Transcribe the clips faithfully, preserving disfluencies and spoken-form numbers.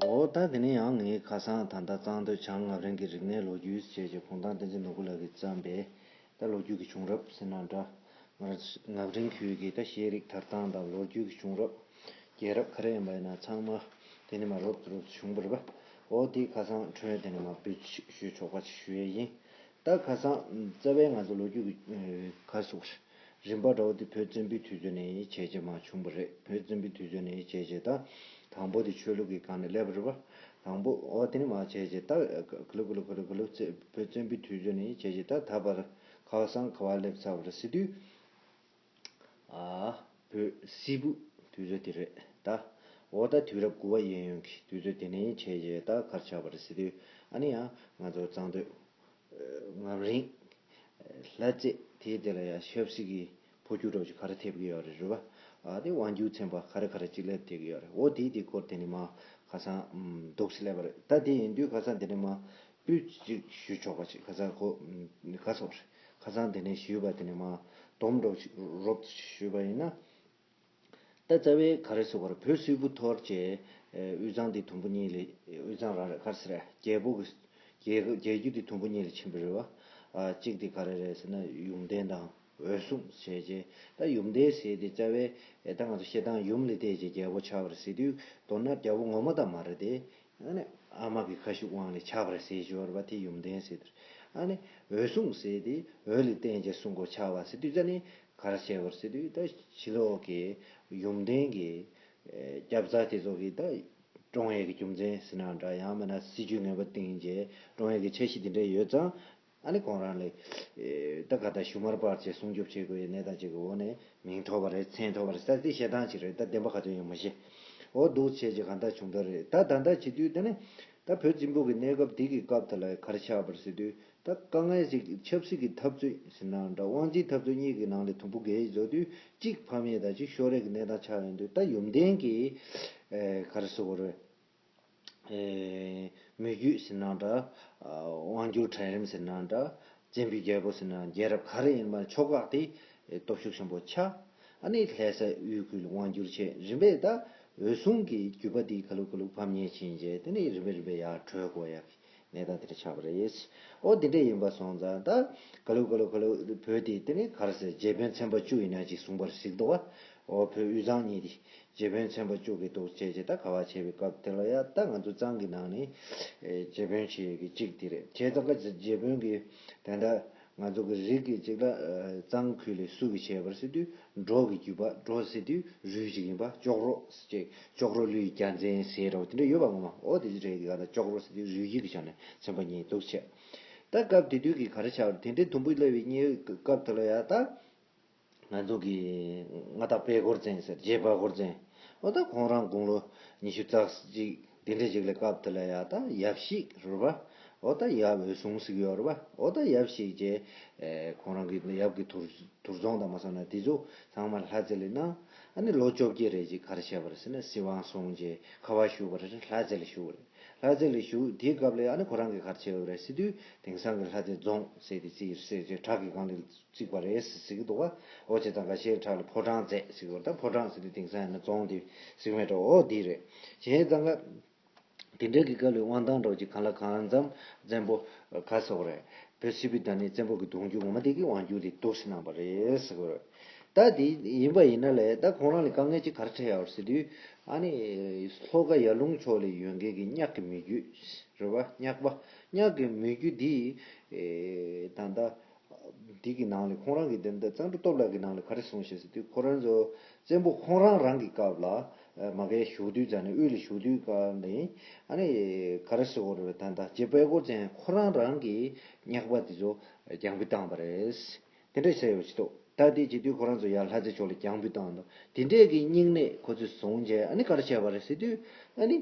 འོ་ད་དེ་ནས་ཡང་ངས་ཁ་སང་ད་ལྟ་གཙང་སྟོད་བྱང་ངམ་རིང་གི་རིག་གནས་ལོ་རྒྱུས་ཞེས་བྱས་བྱས་ཕོ་བྲང་བསྟན་འཛིན་ནོར་བུ་ལགས་ཀྱིས་བརྩམས་པའི་ད་ལོ་རྒྱུས་ཀྱི་བྱུང་རབས་ཟེར་ན་འདྲ། ང་རང་ངམ་རིང་ཁུལ་གྱི་ད་ཤེས་རིག་དར་སྟངས་དང་ལོ་རྒྱུས་ཀྱི་བྱུང་རབས། རྒྱལ་རབས་ག་རེ་ཡིན་པ་ཡིན་ན་ཚང་མ་དེ་ནས་མར་རོབ་ཙམ་རོབ་ཙམ་བྱུང་བ་རེད་པ། འོ་དེ་ཁ་སང་འཕྲོས་དེ་ནས་མར་འབུལ་ཞུ་ཆོག་པ་ཞིག་ཞུ་ཡས་ཡིན། ད་ཁ་སང་རྩ་བའི་ང་ཚོ་ལོ་རྒྱུས་ཀྱི་ག་རེ་ཟེར་དགོས་རེད། རིམ་པ་འདྲ་བོ་དེ་བོད་བཙན་པོའི་དུས་ཚོད་ནས་བྱས་རྗེས་མར་བྱུང་བ་རེད། བོད་བཙན་པོའི་དུས་ཚོད་ནས་བྱས་རྗེས་ད་དང་པོ་དེ་ཆོས་ལུགས་ཀྱི་སྒང་ནས་སླེབས་པ་རེད་པ། དང་པོ་འོ་དེ་ནས་མར་བྱས་རྗེས་ད་ག་ལུ་ག་ལུ་ག་ལུ་ག་ལུ་བཙན་བོད་བཙན་པོའི་དུས་ཚོད་ནས་བྱས་རྗེས་ད་ད་བར་ཁ་སང་ག་བར་སླེབས་ཚར་བ་རེད་ཟེར་དུས། ཨ། བོད་སིལ་བུ་དུས་ཚོད་དེ་རེད་ད། འོ་ད་དུས་རབས་དགུ་པ་གཡས་གཡོན་གྱི་དུས་ཚོད་དེ་ནས་བྱས་རྗེས་ད་ག་རེ་ཆགས་པ་རེད་ཟེར་དུས་ཨ་ནི་ཡང་ང་ཚོ་གཙང་སྟོད། ངམ་རིང་། ལྷ་རྩེ་དེའི་དེ་ལ་ཡང་ཆབ་སྲིད་ཀྱི་འཕོ་འགྱུར་འདྲ་བོ་ཞིག་ག་རེ་ཐེབས་ཀྱི་ཡོད་རེད་རེད་པ། ཨ་དེ་དབང་སྒྱུར་ཚན་པ་ག་རེ་ག་རེ་ཅིག་སླེབས་བསྡད་ཀྱི་ཡོད་རེད། འོ་དེའི་དེ་སྐོར་དེ་ནི་མ་ཁ་སང་འདུག་སེ་སླེབས་པ་རེད། ད་དེ་ཡིན་དུས་ཁ་སང་དེ་ནི་མ་སྤུས་ཅིག་ཞུ་ཆོག་པ་ཅིག་ཁ་སང་ཁོ་ག་ཚོགས་རེད། ཁ་སང་དེ་ནས་ཞུས་པ་དེ་ནི་མ་སྡོམ་འདྲ་བོ་ཅིག་རོབ་ཙམ་ཞུས་པ་ཡིན་ན། ད་རྩ་བའི་ག་རེ་ཟེར་དགོས་རེད། བོད་སིལ་བུ་འཐོར་བྱས། དབུས་གཙང་དེ་དུམ་བུ་གཉིས་ལ། དབུས་གཙང་རང་རེད་ག་རེ་ཟེར། རྒྱལ་པོ་གི། རྒྱལ་རྒྱལ་རྒྱུད་དེ་དུམ་བུ་གཉིས་ལ་ཕྱིན་པ་རེད་བ། གཅིག་དེ་ག་རེ་རེད་ཟེར་ན་ཡུམ་བརྟན་དང་འོད་སྲུང་བྱས་རྗེས་ད་ཡུམ་བརྟན་ཟེར་དེ་རྩ་བའི་ད་ང་ཚོ་བཤད་སྟངས་ཡུམ་ལ་བལྟས་རྗེས་རྒྱལ་པོ་ཆགས་པ་རེད་ཟེར་དུས་མདོར་ན་རྒྱལ་པོ་ངོ་མ་ད་མ་རེད་དེ། ཨ་ནི་ཨ་མ་གི་ཁ་ཤུགས་དབང་ལས་ཆགས་པ་རེད་ཟེར་ཞོར་བ་དེ་ཡུམ་བརྟན་ཟེར་དེ། ཨ་ནི་འོད་སྲུང་ཟེར་དེ་འོད་ལ་བརྟེན་བྱས་སྲུང་འཁོར་ཆགས་པ་ཟེར་དུས་ཙ་ནི་ག་རེ་བྱས་པ་རེད་ཟེར་དུས་ད་ཕྱི་ལོགས་ཀྱི་ཡུམ་བརྟན་གྱི་སྐྱབས་རྩ་དེ་ཚོ་གི་ད་བཀྲོངས་ཡས་ཀྱི་རྒྱུ་མཚན་ཟེར་ན་འདྲ། ཡང་མིན་ན་སྲིད་ཇུས་ངན་པ་བཏིང་བྱས་བཀྲོངས་ཡས་ཀྱི་འཆར་གཞི་དེ་འདྲ་ཡོད་ཙང་ཨ་ནི་ཁོང་རང་ལ་ད་ག་ད་ཞུ་མར་སྤར་བྱས་སྲུང་སྐྱོབ་བྱེད་དགོས་ཡས་གནས་སྟངས་ཅིག་གི་འོག་ནས། མིང་ཐོབ་པ་རེད། མཚན་ཐོབ་པ་རེད་ཟེར་དེ་བཤད་སྟངས་ཅིག་རེད། ད་བདེན་པ་ག་ཚོད་ཡོད་མ་ཤེས། འོ་འདུག་བྱས་ཀྱི་གང་ལྟར་བྱུང་ད་རེད། ད་ད་ལྟ་བྱེད་དུས་དེ་ནི་ད་བོད་སྲིན་པོ་གི་གནས་སྐབས་འདི་གི་སྐབས་དེ་ལ་ག་རེ་ཆགས་པ་རེད་ཟེར་དུས་ད་དཀའ་ངལ་ཅིག་ཆབ་སྲིད་ཀྱི་འཐབ་རྩོད་ཟེར་ན་འདྲ། དབང་ཆའི་འཐབ་རྩོད་གཉིས་ཀྱི་ནང་ལ་དུམ་བུ་བརྒལ་བཟོ་དུས་གཅིག་ཕམ་ཡས་དང་གཅིག་ཤོར་ཡས་ཀྱི་གནས་སྟངས་ཆགས་ཡོང་དུས་ད་ཡུམ་བརྟན་གྱི་ག་རེ་ཟེར་དགོས་རེད། མོས་གུས་ཟེར་ན་འདྲ། དབང་སྒྱུར་གྲལ་རིམ་ཟེར་ན་འདྲ། བཙན་པོའི་རྒྱལ་པོ་ཟེར་ན་རྒྱལ་རབས་ག་རེ་ཡིན་པ་ཕྱོགས་ཁག་དེ་སྟོབས་ཤུགས་ཆེན་པོ་ཆགས། ཨ་ནི་ལྷ་ས་དབུས་ཁུལ་དབང་སྒྱུར་བྱས། རིམ་པས་ད་འོད་སྲུང་གི་རྒྱུད་པ་དེ་ག་ལུག་ག་ལུག་ཕམ་ཉེས་ཕྱིན་རྗེས་དེ་ནས་རིམ་པས་རིམ་པས་ཡར་བྲོས་དགོས་ཡག་གི་གནས་སྟངས་དེ་འདྲ་ཆགས་པ་རེད། འོ་དེ་འདྲ་ཡིན་པ་སོང་ཙང་ད་ག་ལུག་ག་ལུག་ག་ལུག་བོད་དེ་དེ་ནས་ག་རེ་ཟེར་རྗེ་དཔོན་ཚན་པ་བཅུ་ཡིན་ན་ཅིག་གསུངས་པར་གཟིགས་འདུག་བ། འོ་བོད་དབུས་གཙང་གཉིས་དེ། རྗེ་དཔོན་ཚན་པ་བཅུ་གི་འདུག་བྱས་རྗེས་ད་ག་བ་བྱས་པའི་སྐབས་དེ་ལ་ཡ་ད་ང་ཚོ་གཙང་གི་ནང་ནས་རྗེ་དཔོན་བྱས་ཀྱི་གཅིག་དེ་རེད། བྱས་ཙང་ཀ་རྗེ་དཔོན་གྱི་ད་ལྟ་ང་ཚོ་གི་རིགས་ཀྱི་གཅིག་ལ་གཙང་ཁུལ་ལས་སུ་གི་བྱས་པར་ཟེར་དུས་འབྲོག་གི་རྒྱུད་པ། འབྲོག་ཟེར་དུས་རུས་གཅིག་ཡིན་པ། ཅོག་རོ་ཅིག་ཅོག་རོ་ལུས་རྒྱལ་མཚན་ཟེར་རོ་དེ་འདྲ་ཡོད་པ་ངོ་མ། འོ་དེ་རེད། ག་ད་ཅོག་རོ་ཟེར་དུས་རུས་རྒྱུད་ཀྱི་ཆ་ནས་ཚན་པ་གཉིས་འདུག་བྱས། ད་སྐབས་དེ་དུས་ཀྱི་ག་རེ་ཆགས་པ་དེ་འདྲའི་དུམ་བུ་སླེབས་པའི་གཉིས་སྐབས་དེ་ལ་ཡ་ད། ང་ཚོ་གི་མངའ་བདག་དཔལ་གོ་བཙན་ཟེར། རྗེ་དཔལ་གོ་བཙན། འོ་ད་ཁོང་རང་དགུང་ལོ་ཉི་ཤུ་རྩ་གཅིག་དེ་འདྲ་ཅིག་ལ་སྐབས་དེ་ལ་ཡ་ད་ཡབ་གཞིས་རེད་པ། འོ་ད་ཡབ་འོད་སྲུང་ཟེར་གྱི་ཡོད་རེད་པ། འོ་ད་ཡབ་གཞིས་བྱས་ཁོང་རང་གི་ཡབ་ཀྱི་དུར་དུར་རྫོང་དང་མ་སོང་ན་དེ་ཚོ་ཚང་མ་ལྷ་རྩེ་ལ་གནང་། ཨ་ནི་ལོ་བཅོ་བརྒྱད་རེ་ཅིག་ག་རེ་བྱས་པ་རེད་ཟེར་ན་སྲིད་དབང་བཟུང་རྗེས་ཁ་བ་བཞུགས་པ་རེད། ལྷ་རྩེ་ལ་བཞུགས་པ་རེད། ལྷ་རྩེ་ལ་བཞུགས་དེའི་སྐབས་ལ་ཨ་ནི་ཁོ་རང་གིས་ག་རེ་བྱས་པ་རེད་ཟེར་དུས་དེང་སང་གི་ལྷ་རྩེ་རྫོང་ཟེར་དེ་རྩིས་ཟེར་བྱས་བྲག་གི་སྒང་ལ། བརྩིགས་པ་རེད་ཟེར་གྱི་འདུག་བ། འོ་བྱས་ཙང་འགའ་ཤས་ཁྲག་ལ་ཕོ་བྲང་མཛད་ཟེར་གྱི་བ། ད་ཕོ་བྲང་ཟེར་དུས་དེང་སང་ཡིན་ན་རྫོང་དེ་ཟེར་གྱི་མེད་འགྲོ། འོ་འདི་རེད། བྱས་ཙང་ཀ་དེ་འདྲའི་གི་སྐབས་ལ་དབང་ཐང་འདྲ་བོ་ཅིག་གང་ལ་གང་འཚམ་བཙན་པོ་ག་ཟེར་དགོས་རེད། བོད་སིལ་བུའི་ད་ནི་བཙན་པོ་གི་གདུང་རྒྱུད་ངོ་མ་དེ་གི་དབང་སྒྱུར་དེ་འདུག་སེ་གནང་བ་རེད་ཟེར་གྱི་རེད། ད་དེ་ཡིན་པ་ཡིན་ན་ལས་ད་ཁོང་རང་ལ་དཀའ་ངལ་ཅིག་ག་རེ་འཕྲད་ཡོད་རེད་ཟེར་དུས་ཨ་ནི་ལྷོ་ཁ་ཡར་ཀླུང་ཕྱོགས་ལ་ཡོད་མཁན་གྱི་གཉགས་ཀྱི་མོས་གུས་རེད་བ། གཉགས་པ། གཉགས་ཀྱི་མོས་གུས་འདི་ད་ལྟ། འདི་གི་ནང་ལ་ཁོང་རང་གི་དེ་འདྲ་གཙང་སྦྲ་སྟོབས་ལགས་ཀྱི་ནང་ལ་ག་རེ་གསུངས་ཤག་ཟེར་དུས་ཁོ་རང་ཚོ་བཙན་པོ་ཁོང་རང་རང་གི་སྐབས་ལ་མ་གིར་བཞུགས་དུས་ཙམ་ནས་དབུས་ལ་བཞུགས་དུས་སྐབས་ནས་ཨ་ནི་ག་རེ་ཟེར་དགོས་རེད། ད་ལྟ་རྗེ་དཔལ་གོ་བཙན་ཁོ་རང་རང་གི་གཉགས་པ་དེ་ཚོ་རྒྱང་འབུད་བཏང་བ་རེད། དེ་འདྲ་ཟེར་ཡོད་ཅི་ཐུབ། ད་དེ་བྱེད་དུས་ཁོ་རང་ཚོ་ཡར་ལྷ་རྩེ་ཕྱོགས་ལ་རྒྱང་འབུད་བཏང་འདུག་དེ་འདྲས་ཀྱི་སྙིང་ནད་ཁོ་ཚོས་བཟུང་རྗེས་ཨ་ནི་ག་རེ་བྱས་པ་རེད་ཟེར་དུས་ཨ་ནི།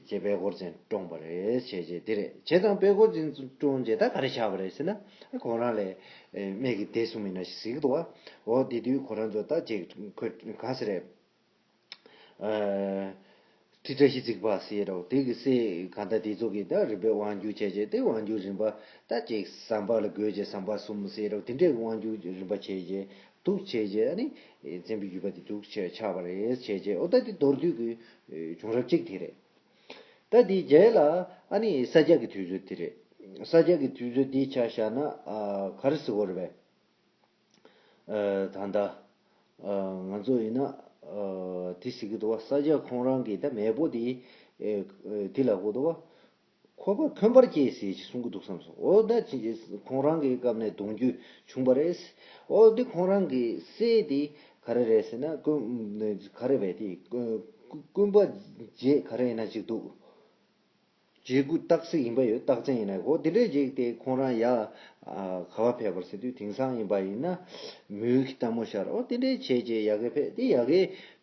རྗེ་དཔལ་གོ་བཙན་བཀྲོངས་པ་རེད་བྱས་རྗེས་དེ་རེད། བྱས་ཙང་དཔལ་གོ་བཙན་བཀྲོངས་རྗེས་ད་ག་རེ་བྱས་པ་རེད་ཟེར་ན་ཁོང་རང་ལ་སྨད་ཀྱི་སྡེ་གསུམ་ཡིན་ན་ཞིག་གཟིགས་འདུག་བ། འོ་དེ་དུས་ཁོ་རང་ཚོ་ད་ཅིག་ཁོས་ག་ཟེར་རེད། ཁྲི་བཀྲ་ཤིས་བརྩེགས་པ་ཟེར་རོ་དེ་གི་སྲས་གང་ལྟར་དེ་ཚོ་གི་ད་རིམ་པས་དབང་སྒྱུར་བྱས་རྗེས་དེ་དབང་སྒྱུར་རིམ་པ་ད་ཅིག་ཟམ་པ་ལ་བགོས་རྗེས་ཟམ་པ་གསུམ་ཟེར་རོ་དེ་འདྲའི་དབང་སྒྱུར་རིམ་པ་བྱས་རྗེས་འདུག་བྱས་རྗེས་ཨ་ནི་བཙན་པོའི་རྒྱུད་པ་དེ་འདུག་བྱས་ཆགས་པ་རེད་བྱས་རྗེས་འོ་ད་དེ་མདོར་བསྡུས་ཀྱི་བྱུང་རབས་གཅིག་དེ་རེད། ད་དེའི་རྗེས་ལ་ཨ་ནི་ས་སྐྱ་གི་དུས་ཚོད་དེ་རེད། ས་སྐྱ་གི་དུས་ཚོད་འདི་ཆ་བཞག་ན་ཨ་ག་རེ་ཟེར་དགོས་རེད་པས། ཨ་ད་ལྟ་ཨ་ང་ཚོ་ཡིན་ན་ཨ་དེ་ཟེར་གི་འདུག་བ། ས་སྐྱ་ཁོང་རང་གི་ད་མེས་པོ་དེ་ཨེ་ཨེ་དེ་ལབ་དགོས་འདུག་བ། ཁོ་པ་འཁོན་པར་སྐྱེས་ཟེར་ཞིག་གསུང་གི་འདུག་བསམ་སོང་། འོ་ད་ཅི་ཁོང་རང་གི་སྐབས་ནས་གདུང་རྒྱུད་བྱུང་བ་རེད། འོ་དེ་ཁོང་རང་གི་སྲས་དེ་ག་རེ་རེད་ཟེར་ན་ཀུན་ག་རེ་རེད་དེ་ཀུན་ཀུན་པ་རྗེ་ག་རེ་ཡིན་ན་ཅིག་འདུག་རྗེ་སྐུ་སྟག་གཟིག་ཡིན་པ་ཡོད། སྟག་བཙན་ཡིན་ན་འོ་དེ་འདྲའི་རྗེས་དེ་ཁོང་རང་ཡ་ཨ་ག་བ་ཕེབས་པར་ཟེར་དུས་དེང་སང་ཡིན་པ་ཡིན་ན་མུའུ་གི་སྟག་མོ་ཤར། འོ་དེ་འདྲའི་བྱས་རྗེས་ཡ་གི་ཕེབས་དེ་ཡ་གི་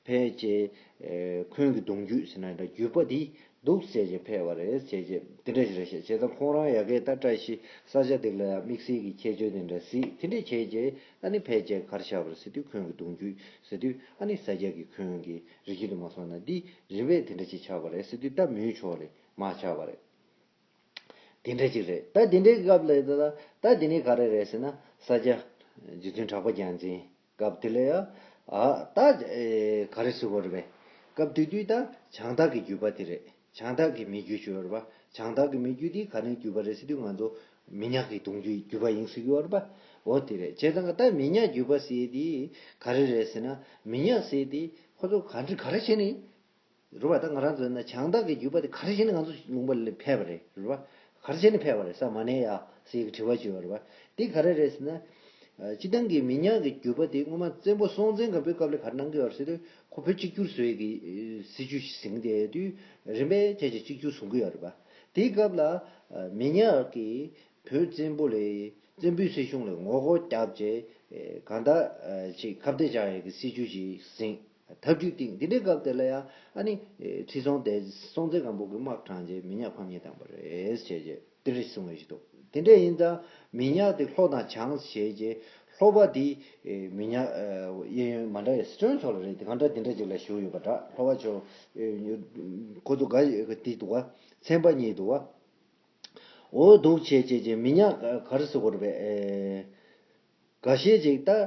ཕེབས་རྗེས་ཨེ་ཁོང་གི་གདུང་རྒྱུད་ཟེར་ན་འདྲ་རྒྱུད་པ་དེ་འདུག་ཟེར་རྗེས་ཕེབས་པ་རེད་ཟེར་རྗེས་དེ་འདྲ་ཞིག་རེད་ཤག་བྱས་ཙང་ཁོང་རང་ཡ་གི་ད་བཀྲ་ཤིས་ས་སྐྱ་དེ་ལ་ཡ་དམིགས་བསལ་གྱི་ཁྱད་ཆོས་དེ་འདྲ་གཟིགས། དེ་འདྲ་བྱས་རྗེས་ཨ་ནི་ཕེབས་རྗེས་ག་རེ་ཆགས་པ་རེད་ཟེར་དུས་ཁོང་གི་གདུང་རྒྱུད་ཟེར་དུས་ཨ་ནི་ས་སྐྱ་གི་ཁོང་གི་རིགས་རྒྱུད་དུ་མ་སོང་ན་འདི་རིམ་པས་དེ་འདྲ་ཅིག་ཆགས་པ་རེད་ཟེར་དུས་ད་མུའུ་ཕྱོགས་ལས་མར་ཆགས་པ་རེད། དེ་འདྲ་ཅིག་རེད། ད་དེ་འདྲའི་སྐབས་ལ་ད་ད་དེ་ནས་ག་རེ་རེད་ཟེར་ན་ས་སྐྱ་རྗེ་བཙུན་གྲགས་པ་རྒྱལ་མཚན་སྐབས་དེ་ལ་ཡ་ཨ་ད་ཨེ་ག་རེ་ཟེར་དགོས་རེད་པས། སྐབས་དེ་དུས་ད་བྱང་སྟག་གི་རྒྱུད་པ་དེ་རེད། བྱང་སྟག་གི་མི་རྒྱུད་ཅིག་ཡོད་རེད་པ། བྱང་སྟག་གི་མི་རྒྱུད་དེ་ག་ནས་རྒྱུད་པ་རེད་ཟེར་དུས་ང་ཚོ་མི་ཉག་གི་གདུང་རྒྱུད་རྒྱུད་པ་ཡིན་ཟེར་གི་ཡོད་རེད་པ། འོ་དེ་རེད། བྱས་ཙང་ད་མི་ཉག་རྒྱུད་པ་ཟེར་དེ་ག་རེ་རེད་ཟེར་ན་མི་ཉག་ཟེར་དེ་ཁོ་ཚོ་ག་འདྲ་ག་རེ་བྱས་ནས། རེད་པ། ད་ང་རང་ཚོ་ཡིན་ན་བྱང་སྟག་གི་རྒྱུད་པ་དེ་ག་རེ་བྱས་ནས་ང་ཚོ་ལུང་པ་ལ་ཕེབས་པ་རེད། རེད་པ། ག་རེ་བྱས་ནས་ཕེབས་པ་རེད་ས་མ་ནས་ཡ་ཟེར་གི་དྲི་བ་ཅིག་ཡོད་རེད་པ། དེ་ག་རེ་རེད་ཟེར་ན། ཨ་སྤྱིར་བཏང་གི་མི་ཉག་གི་རྒྱུད་པ་དེ་སྔོན་མ་བཙན་པོ་སྲོང་བཙན་སྒམ་པོའི་སྐབས་ལ་ག་རེ་གནང་གི་ཡོད་རེད་ཟེར་དུས་ཁོ་བོད་གཅིག་གྱུར་བཟོ་ཡས་ཀྱི་ཨེ་སྲིད་ཇུས་ཤིག་ཟིན་བསྡད་དུས་རིམ་པས་ཁྱེད་ཀྱིས་གཅིག་གྱུར་བཟུང་གི་ཡོད་རེད་པ། དེའི་སྐབས་ལ་ཨ་མི་ཉག་གིས་བོད་བཙན་པོ་ལས་བཙན་པོའི་སྲིད་གཞུང་ལ་ངོ་རྒོལ་བརྒྱབ་རྗེས་ཨེ་གང་ལྟར་ཨ་ཅིག་ཁ་གཏད་བཅག་ཡས་ཀྱི་སྲིད་ཇུས་ཤིག་ཟིན། ཐབས་ཇུས་བཏིང་འདི་འདྲའི་སྐབས་དེ་ལ་ཡང་ཨ་ནི་ཁྲི་སྲོང་ལྡེ་སྲོང་བཙན་སྒམ་པོ་གི་དམག་དྲངས་རྗེས་མི་ཉག་ཕམ་ཉེས་བཏང་བ་རེད་ཟེར་རྗེས་དེ་འདྲ་གསུང་བའི་ཞིག་འདུག་དེ་འདྲ་ཡིན་ཙང་མི་ཉག་དེ་ལྷོ་དང་བྱང་ཞེས་རྗེས་ལྷོ་པ་དེ་མི་ཉག་གཡས་གཡོན་མ་འདྲ་བའི་སི་ཁྲོན་ཕྱོགས་ལ་རེད། དེ་གང་འདྲ་དེ་འདྲ་ཅིག་ལ་བཞུགས་ཡོད་པ་འདྲ། ལྷོ་པ་ཕྱོགས་ཁོ་ཚོ་ག་དེ་འདུག་ག་ཚན་པ་གཉིས་འདུག་ག་འོ་འདུག་བྱས་བྱས་བྱས་མི་ཉག་ག་རེ་ཟེར་དགོས་རེད་པས། ཨེ། འགའ་ཤས་ཅིག་ད་ཨ་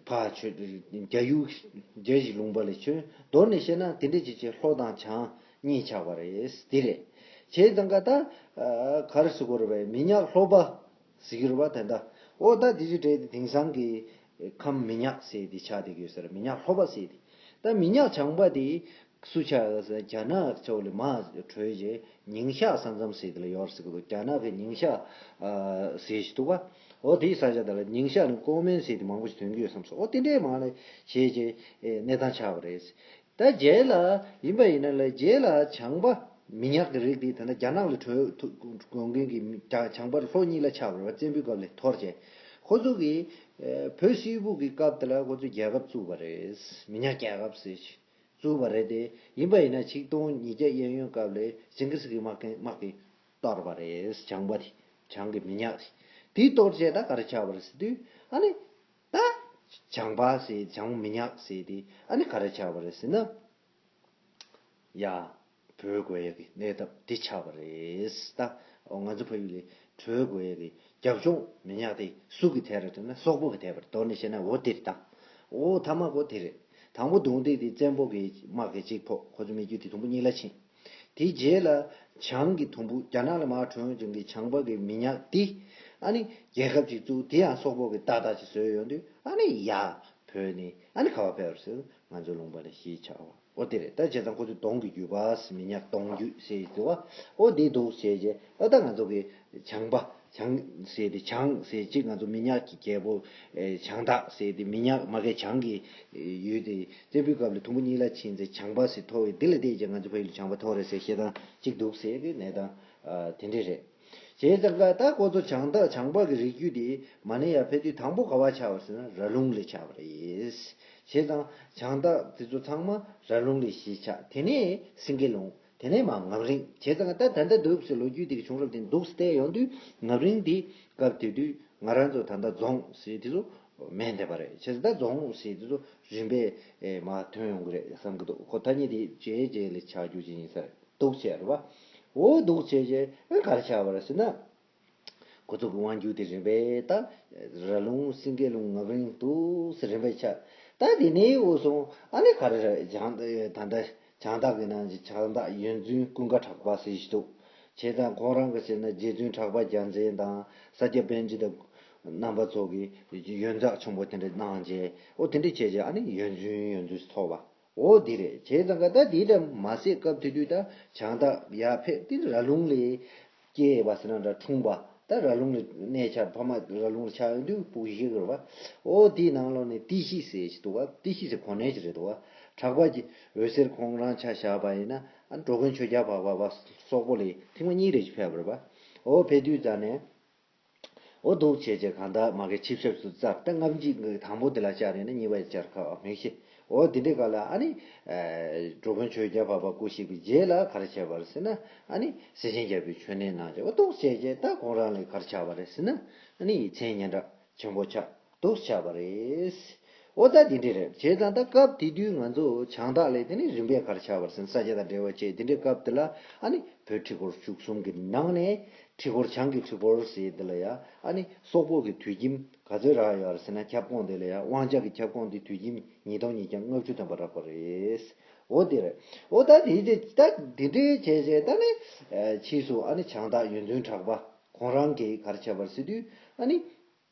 ཕར་ཆོས་རྒྱ་ཡུལ་རྒྱ་ཡི་ལུང་པ་ལ་བྱོན། མདོར་ནས་བཤད་ན་དེ་འདྲ་ཅིག་བྱས་ལྷོ་དང་བྱང་གཉིས་ཆགས་པ་རེད། དེ་རེད། བྱས་ཙང་ཀ་ད་ཨ་ག་རེ་ཟེར་དགོས་རེད་པས། མི་ཉག་ལྷོ་པ་ཟེར་གྱི་རེད་པ། ད་ལྟ་འོ་ད་དེ་ཅིག་རེད། དེ་དེང་སང་གི་ཁམས་མི་ཉག་ཟེར་དེ་ཆགས་བསྡད་ཀྱི་ཡོད་ས་རེད། མི་ཉག་ལྷོ་པ་ཟེར་དེ། ད་མི་ཉག་བྱང་པ་དེ་སུ་ཆགས་ཟེར་རྒྱ་ནག་ཕྱོགས་ལ་མར་བྲོས་རྗེས་ཉིང་ཤག་ས་མཚམས་ཟེར་དེ་ལ་ཡོད་ཟེར་གི་འདུག་རྒྱ་ནག་གི་ཉིང་ཤག་ཨ་ཟེར་ཞིག་འདུག་ག་འོ་དེའི་ས་ཆ་དེ་ལ་ཉིང་ཤག་ནས་ཀོང་སྨན་ཟེར་དེ་མང་པོ་ཞིག་ཐོན་གྱི་ཡོད་བསམ་སོང་། འོ་དེ་འདྲའི་མང་ལ་བྱས་རྗེས་ཨེ་གནས་སྟངས་ཆགས་པ་རེད། ད་རྗེས་ལ་ཡིན་པ་ཡིན་ན་ལ་རྗེས་ལ་བྱང་པ་མི་ཉག་གི་རིགས་དེ་ད་ལྟ་རྒྱ་ནག་ལ་བྲོས་ཐུབ་དགོས་མཁན་གྱི་མི་བྱང་པ་ལྷོ་གཉིས་ལ་ཆགས་པ་རེད་པ། བཙན་པོའི་སྐབས་ལ་འཐོར་རྗེས་ཁོ་ཚོ་གིས་ཨེ་བོད་སིལ་བུ་གི་སྐབས་དེ་ལ་ཁོ་ཚོས་རྒྱལ་ཁབ་བཙུགས་པ་རེད། མི་ཉག་རྒྱལ་ཁབ་ཟེར་ཞིག་བཙུགས་པ་རེད་དེ། ཡིན་པ་ཡིན་ན་ཆིག་སྟོང་ཉིས་བརྒྱ་གཡས་གཡོན་སྐབས་ལ་ཇིང་གི་སི་ཁི་དམག་གིས་དམག་གིས་གཏོར་བ་རེད། བྱང་པ་དེ་བྱང་གི་མི་ཉག་དེ། དེ་གཏོར་བྱས་ད་ག་རེ་ཆགས་པ་རེད་ཟེར་དུས་ཨ་ནི་ད་བྱང་པ་ཟེར་བྱང་མི་ཉག་ཟེར་དེ་ཨ་ནི་ག་རེ་ཆགས་པ་རེད་ཟེར་ན། ཡ། བྲོས་དགོས་ཡ་གི་གནས་སྟངས་དེ་ཆགས་པ་རེད། ད་ང་ཚོ་ཕ་ཡུལ་ལ་བྲོས་དགོས་ཡ་གི་རྒྱབ་ལྗོངས་མི་ཉག་དེ་སུ་གི་ཐད་རེད་ཟེར་ན་སོག་པོ་གི་ཐད་པ་རེད། མདོར་ནས་བཤད་ན་འོ་དེ་རེད། ད་འོ་ཐ་མ་གོ་དེ་རེད། དང་པོ་རྡུང་རྡེག་དེ་བཙན་པོ་གི་དམག་གིས་གཅིག་ཕོག་ཁོ་ཚོ་མི་རྒྱུད་དེ་དུམ་བུ་གཉིས་ལ་ཕྱིན། དེའི་རྗེས་ལ་བྱང་གི་དུམ་བུ་རྒྱ་ནག་ལ་མར་བྲོས་བྱུང་གི་བྱང་པ་གི་མི་ཉག་དེ་ཨ་ནི་རྒྱལ་ཁབ་ཅིག་བཙུགས། དེ་ཡང་སོག་པོ་གི་ཏག་ཏག་ཅིག་བཟོས་ཡོང་དུས་ཨ་ནི་ཡ་བོད་ནས་ཨ་ནི་ག་པར་ཕེབས་ཟེར་ང་ཚོའི་ལུང་པ་ལ་གཞིས་ཆགས་པ། འོ་དེ་རེད། ད་བྱས་ཙང་ཁོ་ཚོས་གདོང་གི་རྒྱུད་པ་ཟེར། མི་ཉག་གདོང་རྒྱུད་ཟེར་གྱི་འདུག་བ། འོ་དེ་འདུག་བྱས་རྗེས་ཨ་ད་ང་ཚོ་གི་བྱང་པ་བྱང་ཟེར་དེ་བྱང་ཟེར་གཅིག་ང་ཚོ་མི་ཉག་གི་རྒྱལ་པོ་ཨེ་བྱང་སྟག་ཟེར་དེ་མི་ཉག་མ་གི་བྱང་གི་ཡུལ་དེ་བཙན་པོའི་སྐབས་ལ་དུམ་བུ་གཉིས་ལ་ཕྱིན་ཚེ་བྱང་པ་ཟེར་ཐོགས་པའི་འདི་ལ་བལྟས་རྗེས་ང་ཚོ་ཕ་ཡུལ་ལ་བྱང་པ་ཐོགས་རེད་ཟེར་བཤད་སྟངས་གཅིག་འདུག་ཟེར་གི་གནས་སྟངས་ཨ་དེ་འདྲས་རེད། བྱས་ཙང་ཀ་ད་ཁོ་ཚོ་བྱང་སྟག་བྱང་པ་གི་རིགས་རྒྱུད་དེ་མ་ནས་ཡར་ཕེབས་དུས་དང་པོ་ག་པར་ཆགས་པ་ཟེར་ན་ར་ལུང་ལ་ཆགས་པ་རེད། བྱས་ཙང་བྱང་སྟག་དེ་ཚོ་ཚང་མ་ར་ལུང་ལ་གཞིས་ཆགས། དེ་ནས་སེང་གེ་ལུང་། དེ་ནས་མར་ངམ་རིང་། བྱས་ཙང་ད་ད་ལྟ་འདུག་ཟེར་ལོ་རྒྱུས་དེ་གི་བྱུང་རབས་དེ་འདུག་སེ་བལྟས་ཡོང་དུས་ངམ་རིང་དེ་སྐབས་དེ་དུས་ང་རང་ཚོ་ད་ལྟ་རྫོང་ཟེར་དེ་ཚོ་མེད་བསྡད་པ་རེད། བྱས་ཙང་ད་རྫོང་ཟེར་དེ་ཚོ་རིམ་པས་མར་ཐོན་ཡོང་གི་རེད་བསམ་གི་འདུག་ཁོ་ཐ་སྙད་དེ་རྗེས་རྗེས་ལ་ཆགས་རྒྱུ་ཅིག་ཡིན་ས་རེད། འདུག་བྱས་རེད་བ། འོ་འདུག་བྱས་རྗེས་ཨེ་ག་རེ་ཆགས་པ་རེད་ཟེར་ན། ཁོ་ཚོ་གི་དབང་སྒྱུར་དེ་རིམ་པས་ད་ར་ལུང་སེང་གེ་ལུང་ངམ་རིང་འདུག་སེ་རིམ་པས་ཆགས། ད་དེ་ནས་འོ་སོང་ཨ་ནི་ག་རེ་རེད་བྱང་ད་ལྟ་ བྱང་བདག་གི་ནང་གི་བྱང་བདག་ཡོན་བཙུན་ཀུན་དགའ་གྲགས་པ་ཟེར་ཞིག་འདུག་བྱས་ཙང་ཁོང་རང་གི་ཟེར་ན་རྗེ་བཙུན་གྲགས་པ་རྒྱལ་མཚན་དང་ས་སྐྱ་པཎྜི་ཏ་རྣམ་པ་ཚོ་གི་ཡོན་བདག་ཆེན་པོ་དེ་འདྲ་གནང་རྗེས་ཨོ་དེ་འདྲ་བྱས་རྗེས་ཨ་ནི་ཡོན་བཙུན་ཡོན་བཙུན་ཐོབ་པ། ཨོ་དེ་རེད། བྱས་ཙང་ག་ད་དེ་འདྲ་མ་ཟད་སྐབས་དེ་དུས་ད་བྱང་བདག་ཡར་ཕེབས་དེ་ར་ལུང་ལ་སྐྱེས་པ་ཟེར་ན་འདྲ་འཁྲུངས་པ། ད་ར་ལུང་ལ་གནས་ཆགས་ཕ་མ་ར་ལུང་ལ་ཆགས་ཡོང་དུས་སྤུ་གུ་བཞི་གི་རེད་བ། ཨོ་དེའི་ནང་ལོགས་ནས་ཏི་ཤི་ཟེར་ཞིག་འདུག་བ། ཏི་ཤི་ཟེར་གོ་གནས་ཞིག་རེད་འདུག་བ། གྲགས་པ་གི་འོད་ཟེར་ཁོང་རང་ཆ་བཞག་པ་ཡིན་ན་ཨ་འགྲོ་མགོན་ཆོས་རྒྱལ་འཕགས་པ་བ་སོག་པོ་ལ་ཐེངས་མ་གཉིས་རེ་ཞིག་ཕེབས་པ་རེད་བ། ཨོ་ཕེབས་དུས་ཙ་ནས། ཨོ་འདུག་བྱས་བྱས་གང་ལྟར་མ་གི་ཆིབས་ཞབས་སུ་བཙགས་ད་ལྔ་བཞི་གི་དང་པོ་དེ་ལ་བཅར་ཡིན་ན་གཉིས་པ་ཡི་བཅར་ཁ་བ་མིག་ཤེས། ཨོ་དེ་འདྲའི་སྐབས་ལ་ཨ་ནི། འགྲོ་མགོན་ཆོས་རྒྱལ་འཕགས་པ་སྐུ་གཤེགས་པའི་རྗེས་ལ་ག་རེ་བྱས་པ་རེད་ཟེར་ན་ཨ་ནི་སེར་ཆེན་རྒྱལ་པོའི་མཆོད་གནས་གནང་བྱས་ཨོ་འདུག་བྱས་བྱས་ད་ཁོང་རང་ལ་ག་རེ་ཆགས་པ་རེད་ཟེར་ན་ཨ་ནི་མཚན་སྙན་གྲགས་ཆེན་པོ་ཆགས་འདུག་ཆགས་པ་རེད། ཨོ་ད་དེ་འདྲ་རེད། བྱས་ཙང་ད་སྐབས་དེ་དུས་ང་ཚོ་བྱང་བདག་ལས་དེ་ནི་རིམ་པས་ག་རེ་ཆགས་པ་རེད་ཟེར་ན་ས་སྐྱ་དང་འབྲེལ་བ་བྱས་དེ་འདྲའི་སྐབས་དེ་ལ་ཨ་ནི་བོད་ཁྲི་སྐོར་བཅུ་གསུམ་གི་ནང་ནས། ཁྲི་སྐོར་བྱང་གི་ཁྲི་སྐོར་ཟེར་དེ་ལ་ཡ་ཨ་ནི་སོག་པོ་གི་དུད་ཁྱིམ་ག་ཚོད་རག་ཡོད་རེད་ཟེར་ན་ཁྱབ་ཁོངས་དེ་ལ་ཡ་དབང་ཆ་གི་ཁྱབ་ཁོངས་དེ་དུད་ཁྱིམ་ཉིས་སྟོང་ཉིས་བརྒྱ་ལྔ་བཅུ་ཐམ་པ་རག་པ་རེད། འོ་དེ་རེད། འོ་ད་དེ་དེ་ད་དེ་འདྲའི་བྱས་བྱས་ད་ནི་ཕྱིས་སུ་ཨ་ནི་བྱང་བདག་ཡོན་བཙུན་གྲགས་པ་ཁོང་རང་གིས་ག་རེ་བྱས་པ་རེད་ཟེར་དུས་ཨ་ནི་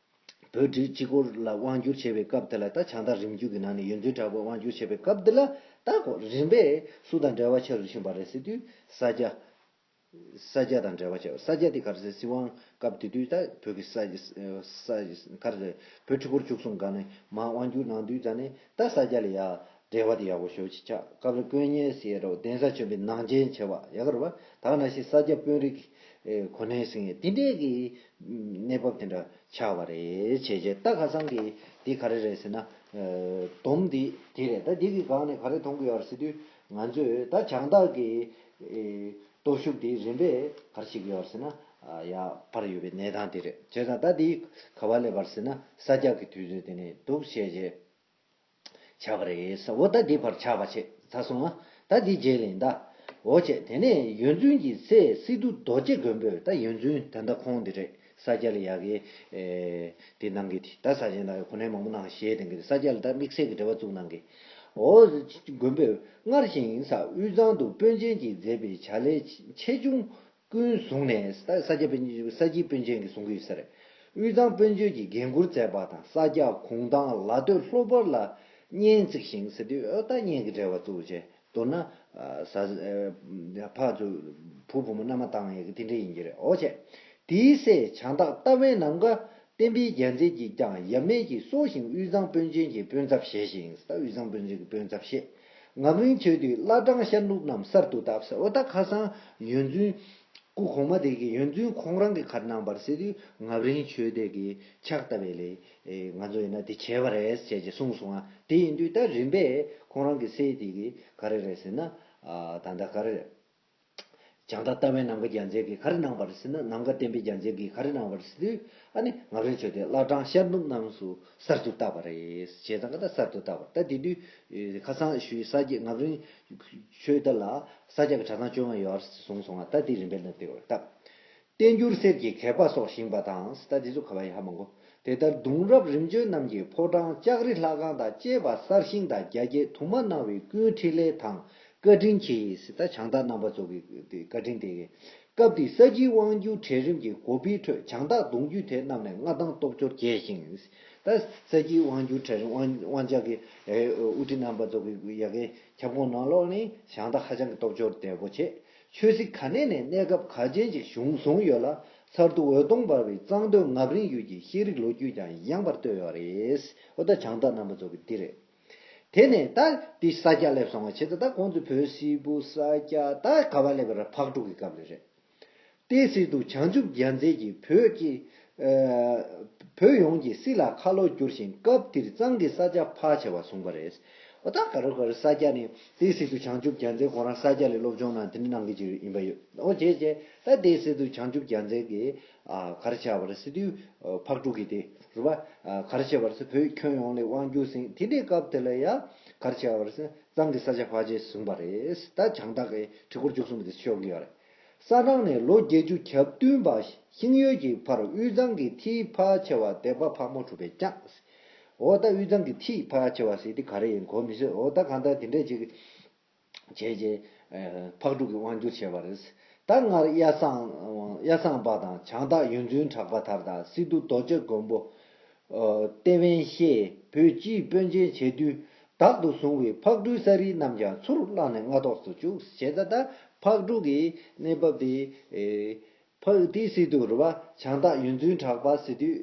བོད་ཁྲི་སྤྱི་སྐོར་ལ་དབང་བསྒྱུར་བྱས་པའི་སྐབས་དེ་ལ་ད་བྱང་བདག་རིམ་བརྒྱུད་ཀྱི་ནང་ནས་ཡོན་བཙུན་གྲགས་པ་དབང་བསྒྱུར་བྱས་པའི་སྐབས་དེ་ལ་ད་ཁོ་རིམ་པས་སུ་དང་འབྲེལ་བ་ཆེ་རུ་ཕྱིན་པ་རེད་ཟེར་དུས་ས་སྐྱ། ས་སྐྱ་དང་འབྲེལ་བ་བྱས་པ། ས་སྐྱ་དེ་ག་རེ་ཟེར། སྲིད་དབང་སྐབས་དེ་དུས་ད་བོད་ཀྱི་ས་ས་ག་རེ་ཟེར། བོད་ཁྲི་སྐོར་བཅུ་གསུམ་སྒང་ནས་མར་དབང་བསྒྱུར་གནང་དུས་ཙ་ནས་ད་ས་སྐྱ་ལ་ཡ་འབྲེལ་བ་དེ་ཡག་པོ་ཞེ་པོ་ཅིག་ཆགས། སྐབས་རེ་དཀོན་གཉེར་ཟེར་རོ། གདན་ས་ཆེན་པོའི་ནང་རྐྱེན་བྱས་པ་ཡག་ག་རེད་བ། ད་ག་ནང་བཞིན་ས་སྐྱ་དཔོན་རིགས་གོ་གནས་ཟིན་ཡས་དེ་འདྲས་ཀྱི་གནས་བབ་དེ་འདྲ་ཆགས་པ་རེད། བྱས་རྗེས་ད་ཁ་སང་གི་དེ་ག་རེ་རེད་ཟེར་ན། སྡོམ་འདི་དེ་རེད། ད་འདི་གི་སྒང་ནས་ག་རེ་མཐོང་གི་ཡོད་རེད་ཟེར་དུས་ང་ཚོས་ད་བྱང་བདག་གི་སྟོབས་ཤུགས་དེ་རིམ་པས་ག་རེ་བྱེད་ཀྱི་ཡོད་ཟེར་ན། ཡར་འཕར་ཡོད་པའི་གནས་སྟངས་དེ་རེད། བྱས་ཙང་ད་དེ་ག་བ་སླེབས་པ་རེད་ཟེར་ན་ས་སྐྱ་གི་དུས་ཚོད་དེ་ནས་འདུག་བྱས་རྗེས་ཆགས་པ་རེད་ཟེར། འོ་ད་དེ་བར་ཆགས་པ་བྱས་ཚར་སོང་ང་། ད་དེ་རྗེས་ལ་ཡིན་ད། འོ་བྱས་དེ་ནས་ཡོན་བཙུན་གྱི་སྲས་སི་ཏུ་རྡོ་རྗེ་མགོན་པོས། ད་ཡོན་བཙུན་ད་ལྟ་ཁོང་དེ་རེད། ས་སྐྱ་ལ་ཡ་གི་དེ་གནང་གི་དེ་ད་ས་ཆེན་ད་གོ་གནས་མང་པོ་གནང་བཞེས་དེ་གི་ས་སྐྱ་ལ་ད་དམིགས་བསལ་གྱི་འབྲེལ་བ་བཙུགས་གནང་གི། འོ་མགོན་པོས་སྔར་བཞིན་ས་དབུས་གཙང་དུ་དཔོན་ཆེན་གྱིས་མཛད་པའི་བྱ་ལས་ཆེ་ཆུང་ཀུན་བཟུང་ནས། ད་ས་སྐྱ་པཎ་ཆེན་ས་སྐྱའི་དཔོན་ཆེན་གྱིས་བཟུང་གི་ཡོད་ས་རེད། དབུས་གཙང་དཔོན་ཆེན་གྱིས་འགན་འཁུར་མཛད་པ་དང་ས་སྐྱ་གུང་ཐང་ལ་སྟོད་ལྷོ་བར་ལ་གཉན་བརྩིགས་ཤིང་ཟེར་དུས་ཨོ་ད་གཉན་གྱི་འབྲེལ་བ་བཙུགས་བྱས། མདོར་ན། ཕ་ཚོ་བུ་བུ་མོ་མནའ་མ་བཏང་ཡས་ཀྱི་དེ་འདྲ་ཡིན་གྱི་རེད། འོ་བྱས། དེའི་སྲས་བྱང་བདག་རྟ་བན་ནམ་མཁའ་བསྟན་པའི་རྒྱལ་མཚན་གྱིས་ཀྱང་ཡབ་མེས་ཀྱིས་གསོ་ཞིང་དབུས་གཙང་དཔོན་ཆེན་གྱི་དཔོན་ཚབ་བཞེས་ཤིང་། ད་དབུས་གཙང་དཔོན་ཆེན་གྱི་དཔོན་ཚབ་བཞེས། ངམ་རིང་ཆོས་སྡེའི་བླ་བྲང་ཤར་ནུབ་རྣམས་གསར་དུ་བཏབ་ཟེར། འོ་ད་ཁ་སང་ཡོན་བཙུན། སྐུ་གོང་མ་དེ་གིས་ཡོན་བཙུན་ཁོང་རང་གིས་ག་རེ་གནང་བ་རེད་ཟེར་དུས་ངམ་རིང་ཆོས་སྡེ་གི་ཕྱག་བཏབ་པའི་ལས་ང་ཚོ་ཡིན་ན་དེ་བྱས་པ་རེད་ཟེར་གྱི་གསུངས་སོང་ང་། དེ་ཡིན་དུས་ད་རིམ་པས་ཁོང་རང་གི་སྲས་དེ་གིས་ག་རེ་རེད་ཟེར་ན། ད་ལྟ་ག་རེ་རེད། བྱང་བདག་རྟ་བན་ནམ་མཁའ་རྒྱལ་མཚན་གྱིས་ག་རེ་གནང་བ་རེད་ཟེར་ན། ནམ་མཁའ་བསྟན་པའི་རྒྱལ་མཚན་གྱིས་ག་རེ་གནང་བ་རེད་ཟེར་དུས་ཨ་ནི་ངམ་རིང་ཆོས་སྡེའི་བླ་བྲང་ཤར་ནུབ་རྣམས་སུ་གསར་དུ་བཏབ་པ་རེད། བྱས་ཙང་ད་གསར་དུ་བཏབ་པ་ད་དེ་དུས་ཁ་སང་ཞུས་ས་སྐྱ་ངམ་རིང་ཆོས་སྡེ་ལ་ས་སྐྱ་གི་གྲྭ་ཚང་བཅོ་ལྔ་ཡོད་རེད་གསུངས་སོང་ང་། ད་དེ་རིམ་པས་ལ་དེ་བར་བཏབ། བསྟན་འགྱུར་གསེར་གྱི་གད་པ་སོགས་བཞེངས་པ་དང་། ད་དེ་ཚོ་ག་བ་ཡིན་ཧ་མ་གོ། དེ་ལྟར་གདུང་རབས་རིམ་བྱོན་རྣམས་ཀྱིས་ཕོ་བྲང་ལྕགས་རི་ལྷ་ཁང་དང་བཅས་པ་གསར་བཞེངས་དང་རྒྱ་སྐྱེད་དུ་མ་གནང་བའི་ཀུན་འཕྲིན་ལས་དང་བཀའ་དྲིན་གྱིས། ད་བྱང་བདག་རྣམ་པ་ཚོ་གི་བཀའ་དྲིན་དེ་གི། སྐབས་དེའི་ས་སྐྱའི་དབང་སྒྱུར་གྲལ་རིམ་གྱི་འགོ་པའི་ཁྲོད་བྱང་བདག་གདུང་རྒྱུད་དེ་རྣམས་ནས་མངའ་ཐང་སྟོབས་འབྱོར་རྒྱས་ཤིང་། ད་ས་སྐྱའི་དབང་སྒྱུར་གྲལ་རིམ་དབང་དབང་ཆ་གི་དབུ་ཁྲིད་རྣམ་པ་ཚོ་གི་ཡ་གི་ཁྱབ་ཁོངས་ནང་ལོགས་ནས་བྱང་བདག་ཧ་ཅང་གི་སྟོབས་འབྱོར་དོད་པོ་བྱས། ཆོས་སྲིད་ག་ནས་ནས་གནས་སྐབས་ག་ཅན་ཅིག་བྱུང་བཟུང་ཡོད་ལ། མཚར་སྡུག་འོད་སྟོང་འབར་བའི་གཙང་སྟོད་ངམ་རིང་ཡུལ་གྱི་ཤེས་རིག་ལོ་རྒྱུས་ཀྱང་ཡངས་པར་བསྟོད་ཡོད་རེད། འོ་ད་བྱང་བདག་རྣམ་པ་ཚོ་གི་འདི་རེད། དེ་ནས་ད་འདི་ས་སྐྱ་སླེབས་སོང་བ་བྱས་ཙང་ད་ཁོང་ཚོ་བོད་སིལ་བུ་ས་སྐྱ་ད་ག་བ་སླེབས་པ་རེད། ཕག་གྲུ་གི་སྐབས་ལ་རེད། དེ་སྲིད་དུ་བྱང་ཆུབ་རྒྱལ་མཚན་གྱིས་བོད་ཀྱི། ཨ། བོད་ཡོངས་ཀྱི་སྲིད་ལ་ཁ་ལོ་བསྒྱུར་ཞིང་སྐབས་དེར་གཙང་གི་ས་ཆ་ཕལ་ཆེ་བ་བཟུང་བ་རེད། འོ་ད་ག་རེ་ག་རེ་ས་སྐྱ་ནི་དེ་སྲིད་དུ་བྱང་ཆུབ་རྒྱལ་མཚན་ཁོ་རང་ས་སྐྱ་ལ་སློབ་སྦྱོང་གནང་དེ་འདྲ་གནང་གི་ཅིག་ཡིན་པ་ཡོད། འོ་བྱས་བྱས་ད་དེ་སྲིད་དུ་བྱང་ཆུབ་རྒྱལ་མཚན་གྱིས་ཨ་ག་རེ་བྱས་པ་རེད་ཟེར་དུས་ཨ་ཕག་གྲུ་གི་དེ་རེད་པ། ཨ་ག་རེ་བྱས་པ་རེད་ཟེར་བོད་ཁྱོན་ཡོངས་ལ་དབང་སྒྱུར་ཟིན་དེ་འདྲའི་སྐབས་དེ་ལ་ཡ་ག་རེ་བྱས་པ་རེད་ཟེར་གཙང་གི་ས་ཆ་ཕལ་ཆེར་བཟུང་བ་རེད། ད་བྱང་བདག་གི་ཁྲི་སྐོར་བཅུ་གསུམ་དེ་ཤོར་གི་ཡོད་རེད། ས་གྲངས་ནས་ལོ་བརྒྱད་ཅུ་གྱ་བདུན་པ་ཤིང་ཡོས་ཀྱི་བར་དབུས་གཙང་གི་མཐིལ་ཕལ་ཆེ་བ་སྡེ་པ་ཕག་མོ་གྲུ་པས་བསྐྱངས། འོ་ད་དབུས་གཙང་གི་མཐིལ་ཕལ་ཆེ་བ་ཟེར་དེ་ག་རེ་ཡིན་གོ་མི་ཤེས། འོ་ད་གང་ལྟར་དེ་འདྲས་ཅིག་བྱས་རྗེས་ཕག་གྲུ་གིས་དབང་བསྒྱུར་བྱས་པ་རེད། ད་སྔར་གཡའ་བཟང་གཡའ་བཟང་པ་དང་བྱང་སྟག་ཡོན་བཙུན་གྲགས་པ་དར་དང་སི་ཏུ་རྡོ་རྗེ་མགོན་པོ། ལྟེ་བན་ཤེས་བོད་སྤྱིའི་དཔོན་ཆེན་བྱེད་དུས་བདག་ཏུ་བཟུང་བའི་ཕག་གྲུའི་ས་རིལ་རྣམས་ཀྱང་ཚུར་བླངས་ནས་སྔ་ཐོག་ཏུ་བཅུག་ཞེས། ད་ལྟ་ཕག་གྲུ་གི་གནས་བབ་དེ། ཕག་དེའི་སྲིད་དུ་རུ་བ་བྱང་སྟག་ཡོན་བཙུན་གྲགས་པ་ཟེར་དུས་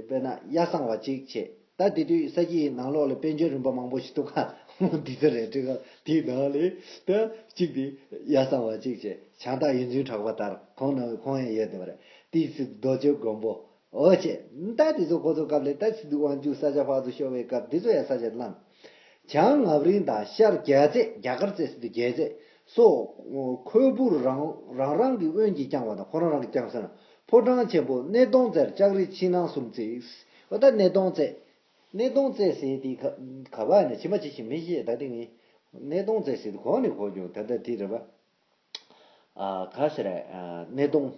དཔེར་ན་གཡའ་བཟང་བ་གཅིག་བྱས། ད་དེ་དུས་ས་གཞིའི་ནང་ལོགས་ལ་དཔལ་འབྱོར་རིམ་པ་མང་པོ་ཞིག་འདུག་ག་འདི་ཚོ་རེད་འགྲིག་ག་དེའི་ནང་ལས་ད་གཅིག་དེ་གཡའ་བཟང་བ་གཅིག་བྱས། བྱང་སྟག་ཡོན་བཙུན་གྲགས་པ་ལྟར་ཁོང་ནང་ཁོང་ཡང་ཡོད་བསྡད་པ་རེད། དེའི་སྲིད་དུ་རྡོ་རྗེ་མགོན་པོ། འོ་བྱས། ད་དེ་ཚོ་ཁོ་ཚོ་སྐབས་ལས་ད་སི་ཏུ་དབང་ཕྱུག་ས་ཆ་ཕར་ཚུར་ཤོར་བའི་སྐབས་འདི་ཚོ་ཡང་ས་ཆ་བླངས། བྱང་ངམ་རིང་དང་ཤར་རྒྱ་རྩེ་རྒྱ་གར་རྩེ་ཟེར་དུས་རྒྱལ་རྩེ་སོགས་ཁོལ་པུར་རང་རང་རང་གི་དབོན་གྱིས་བསྐྱངས་པ་དང་ཁོ་རང་རང་གིས་བསྐྱངས་ཟེར་ན་ཕོ་བྲང་ཆེན་པོ་སྣེ་གདོང་རྩེར་ལྕགས་རི་ཕྱི་ནང་གསུམ་བརྩིགས། འོ་ད་སྣེ་གདོང་རྩེ། སྣེ་གདོང་རྩེ་ཟེར་དེ་ག་ག་བ་ནས་ཕྱི་མ་ཅི་ཞིག་མི་ཤེས། ད་དེ་ངས་སྣེ་གདོང་རྩེ་ཟེར་དེ་གོང་ནས་གོ་བྱུང་། ད་ལྟ་དེ་རེད་པ། ཨ་ག་ཟེར་རེད། ཨ་སྣེ་གདོང་།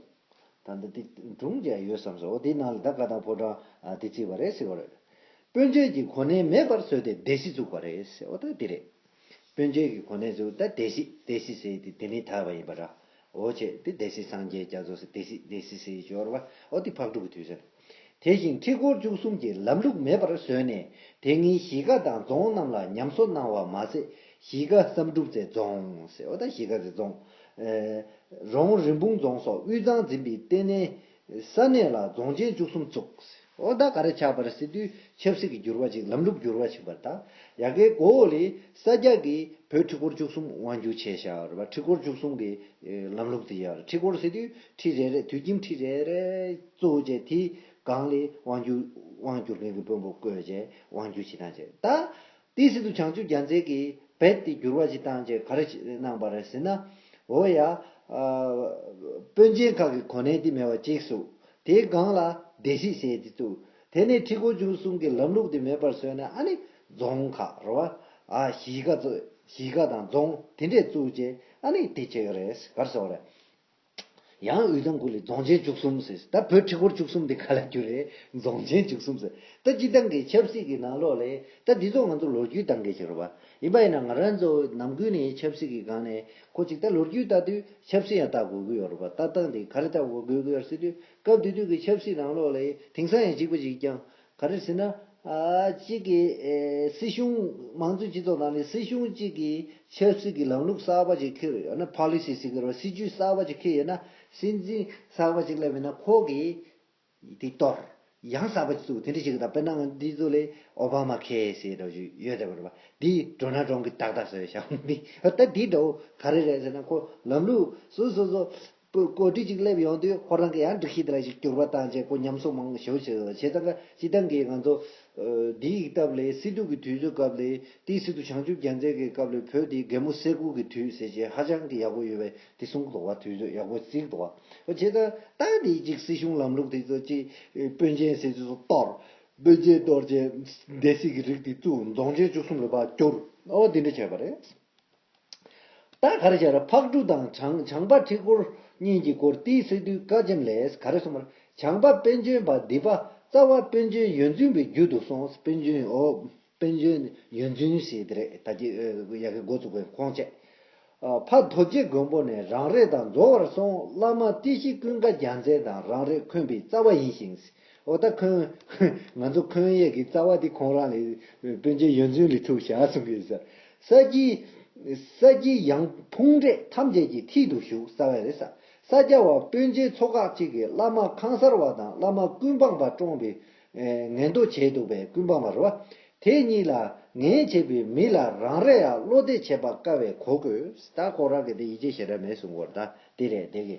ད་ལྟ་དེ་སྒྲུང་བྱས་ཡོད་བསམ་སོང་། འོ་དེའི་ནང་ལ་ད་བཀའ་ཐང་ཕོ་བྲང་ཨ་དེ་བརྩིགས་པ་རེད་ཟེར་བ་རེད། དཔོན་ཆེན་གྱི་གོ་གནས་མེད་པར་བཟོས་ཏེ་སྡེ་སྲིད་བཙུགས་པ་རེད་ཟེར། འོ་ད་དེ་རེད། དཔོན་ཆེན་གྱི་གོ་གནས་བཙུགས། ད་སྡེ་སྲིད་སྡེ་སྲིད་ཟེར་དེ་དེ་ནས་དར་བ་ཡིན་པ་ར། འོ་བྱས་དེ་སྡེ་སྲིད་སངས་རྒྱས་རྒྱ་མཚོ་ཟེར་སྡེ་སྲིད་སྡེ་སྲིད་ཟེར་ཡོད་རེད་པ། འོ་དེ་ཕག་གྲུ་གི་དུས་ཟེར། དེ་བཞིན་ཁྲི་སྐོར་བཅུ་གསུམ་གྱི་ལམ་ལུགས་མེད་པར་བཟོས་ནས་དེ་སྔའི་གཞིས་ཀ་དང་རྫོང་རྣམས་ལ་ཉམས་གསོ་གནང་བ་མ་ཟད་གཞིས་ཀ་བསམ་གྲུབ་རྩེ་རྫོང་ཟེར། འོ་ད་གཞིས་ཀ་རྩེ་རྫོང་། ཨེ་རོང་རིན་སྤུངས་རྫོང་སོགས་དབུས་གཙང་འཛིན་པའི་ལྟེ་གནས་ས་གནས་ལ་རྫོང་ཆེན་བཅུ་གསུམ་བཙུགས། འོ་ད་ག་རེ་ཆགས་པ་རེད་ཟེར་དུས་ཆབ་སྲིད་ཀྱི་འགྱུར་བ་ཅིག་ལམ་ལུགས་འགྱུར་བ་ཞིག་པ་རེད། ད་ཡ་གའི་གོ་ལས་ས་སྐྱ་གིས་བོད་ཁྲི་སྐོར་བཅུ་གསུམ་དབང་བསྒྱུར་བྱས་བཞག་རེད་པ། ཁྲི་སྐོར་བཅུ་གསུམ་གྱི་ལམ་ལུགས་དེ་ཡང་ཁྲི་སྐོར་ཟེར་དུས་ཁྲི་རེ་རེ་དུད་ཁྱིམ་ཁྲི་རེ་རེ་བཙུགས་རྗེས་དེའི་སྒང་ལས་དབང་བསྒྱུར་དབང་བསྒྱུར་མཁན་གྱི་དཔོན་པོ་བསྐོས་རྗེས་དབང་བསྒྱུར་བྱེད་སྟངས་བྱས། ད་དེའི་སྲིད་དུ་བྱང་ཆུབ་རྒྱལ་མཚན་གྱིས་རྦད་དེ་འགྱུར་བ་ཞིག་བཏང་རྗེས་ག་རེ་གནང་པ་རེད་ཟེར་ན། འོ་ཡ། དཔོན་ཆེན་ཁག་གི་གོ་གནས་དེ་མེད་པ་གཅིག་བཙུགས། དེའི་སྒང་ལ་སྡེ་སྲིད་ཟེར་དེ་བཙུགས། དེ་ནས་ཁྲི་སྐོར་བཅུ་གསུམ་གྱི་ལམ་ལུགས་དེ་མེད་པར་བཟོས་ནས་ཨ་ནི་རྫོང་ཁག་རེད་པ། ཨ་གཞིས་ཀ་ཚོ་གཞིས་ཀ་དང་རྫོང་དེ་འདྲས་བཙུགས་རྗེས་ཨ་ནི་དེ་བྱས་ཡོད་རེད། ག་རེ་ཟེར་བ་རེད། ཡང་དབུས་གཙང་ཁུལ་ལ་རྫོང་ཆེན་བཅུ་གསུམ་ཟེར། ད་བོད་ཁྲི་སྐོར་བཅུ་གསུམ་དེ་ག་ལ་འགྱུར་རེད། རྫོང་ཆེན་བཅུ་གསུམ་ཟེར། ད་སྤྱི་བཏང་གི་ཆབ་སྲིད་ཀྱི་ནང་ལོགས་ལ་ད་འདི་ཚོ་ང་ཚོ་ལོ་རྒྱུས་བཏང་མཁན་ཞིག་རེད་པ། ཡིན་པ་ཡིན་ན་ང་རང་ཚོ་ནམ་རྒྱུན་ནས་ཆབ་སྲིད་ཀྱི་སྒང་ནས་ཁོ་ཅིག་ད་ལོ་རྒྱུས་ལྟ་དུས་ཆབ་སྲིད་ཡང་ལྟ་དགོས་ཀྱི་ཡོད་རེད་པ། ལྟ་སྟངས་དེ་ག་རེ་ལྟ་དགོས་ཀྱི་ཡོད་ཟེར་དུས་སྐབས་དེ་དུས་ཀྱི་ཆབ་སྲིད་ནང་ལོགས་ལ་དེང་སང་ཡང་གཅིག་པ་ཅིག་ཀྱང་ག་རེ་ཟེར་ན། ཨ་གཅིག་གིས་ཨེ་སྲིད་གཞུང་། མང་གཙོའི་སྤྱི་ཚོགས་ནང་ནས་སྲིད་གཞུང་གཅིག་གིས་ཆབ་སྲིད་ཀྱི་ལམ་ལུགས་གསར་པ་ཅིག་འཁྱེར་ཡོད་ན། ཕོ་ལི་སི་ཟེར་གྱི་རེད་པ། སྲིད་ཇུས་གསར་པ་ཅིག་འཁྱེར་ཡོད་ན། སྲིད་འཛིན་གསར་པ་ཅིག་སླེབས་ཡོད་ན་ཁོ་གིས་དེ་གཏོར། ཡང་གསར་པ་ཅིག་བཙུགས། དེ་འདྲ་ཞིག་གི། ད་དཔེར་ན་ང་འདི་ཚོ་ལས་ཨོ་བྷ་མ་ཁེ་ཟེར་འདྲ་ཞིག་ཡོད་བསྡད་པ་རེད་པ། འདི་ཌོ་ནལ་ཊམ་གྱིས་ཏག་ཏག་བཟོས་བཞག་འདི། ད་འདི་འདྲ་བོ་ག་རེ་རེད་ཟེར་ན་ཁོ་ལམ་ལུགས་སོ་སོ་སོ། བཀོད་སྒྲིག་ཅིག་སླེབས་ཡོང་དུས་ཁོ་རང་གིས་ཡང་སྒྲིག་གཞི་དེ་ལ་ཞིག་འགྱུར་བ་བཏང་བྱས་ཁོ་ཉམས་གསོ་མང་པོ་ཞེ་པོ་བྱས་ཡོད། བྱས་ཙང་ཀ་སྤྱི་བཏང་གི་ང་ཚོ་འདིའི་སྐབས་ལས་སི་ཏུ་གི་དུས་ཚོད་སྐབས་ལས་དེའི་སྲིད་དུ་བྱང་ཆུབ་རྒྱལ་མཚན་གྱི་སྐབས་ལས་བོད་དེ་རྒན་མོ་སེར་ཁུག་གི་དུས་ཟེར་བྱས་ཧ་ཅང་གི་ཡག་པོ་ཡོད་པའི་དེ་གསུང་གི་འདུག་པ། དུས་ཚོད་ཡག་པོ་བརྩི་གི་འདུག་པ། བྱས་ཙང་ད་འདི་ཅིག་སྲིད་གཞུང་ལམ་ལུགས་དེ་ཚོ་ཅིག་དཔོན་ཆེན་ཟེར་དུས་ཚོ་གཏོར། དཔོན་ཆེན་གཏོར་བྱས་སྡེ་སྲིད་ཀྱི་རིགས་དེ་བཙུགས། རྫོང་ཆེན་བཅུ་གསུམ་ལ་ཕར་བསྒྱུར། ཨོ་དེ་འདྲ་བྱས་པ་རེད། ད་ག་རེ་བྱས་ར། ཕག་གྲུ་དང་བྱང་བྱང་པ་ཁྲི་སྐོར་གཉིས་ཀྱི་སྐོར་དེའི་སྲིད་དུས་བཀའ་ཆེམས་ལས་ག་རེ་གསུངས་པ་རེད། བྱང་པ་དཔོན་ཆེན་པ་འདི་པ་རྩ་བ་དཔོན་ཆེན་ཡོན་བཙུན་པའི་རྒྱུད་དུ་སོང་། དཔོན་ཆེན། འོ་དཔོན་ཆེན་ཡོན་བཙུན་ཟེར་དེ་རེད། ད་ཀྱི་ཡ་གི་འགོ་བཙུགས་པའི་ཁོང་བཅས། ཕ་རྡོ་རྗེ་མགོན་པོ་ནས་རང་རེ་དང་རྫོགས་པར་སོང་། བླ་མ་བདེ་གཤེགས་ཀུན་དགའ་རྒྱལ་མཚན་དང་རང་རེ་འཁོན་པའི་རྩ་བ་ཡིན་ཞིང་། འོ་ད་འཁོན། ང་ཚོ་འཁོན་ཡས་ཀྱི་རྩ་བ་འདི་ཁོང་རང་ལས་དཔོན་ཆེན་ཡོན་བཙུན་ལས་ཐུག་བཞག་གསུང་གི་ཡོད་ས། ས་སྐྱའི། ས་སྐྱའི་ཡང་ཕུང་འདྲེ་ཐམས་ཅད་ཀྱི་མཐིལ་དུ་བཞུགས་ས་བས་རེད་ས། ས་སྐྱ་བ་དཔོན་ཆེན་ཚོ་ཁག་ཅིག་གིས་བླ་མ་ཁང་གསར་བ་དང་བླ་མ་ཀུན་སྤངས་པ་བཀྲོངས་པའི་ངན་རྟོག་བྱས་འདུག་པས། ཀུན་སྤངས་པ་རེད་བ། དེ་གཉིས་ལ་ངན་བྱས་པའི་མི་ལ་རང་རེ་ཡང་བློ་གཏད་བྱེད་པ་དཀའ་བས་གོ་དགོས། ད་ཁོ་རང་གིས་དེ་ཡིད་ཆེས་ཞེ་དྲག་མེད་གསུང་གི་ཡོད་རེད། ད་དེ་རེད་དེ་གི།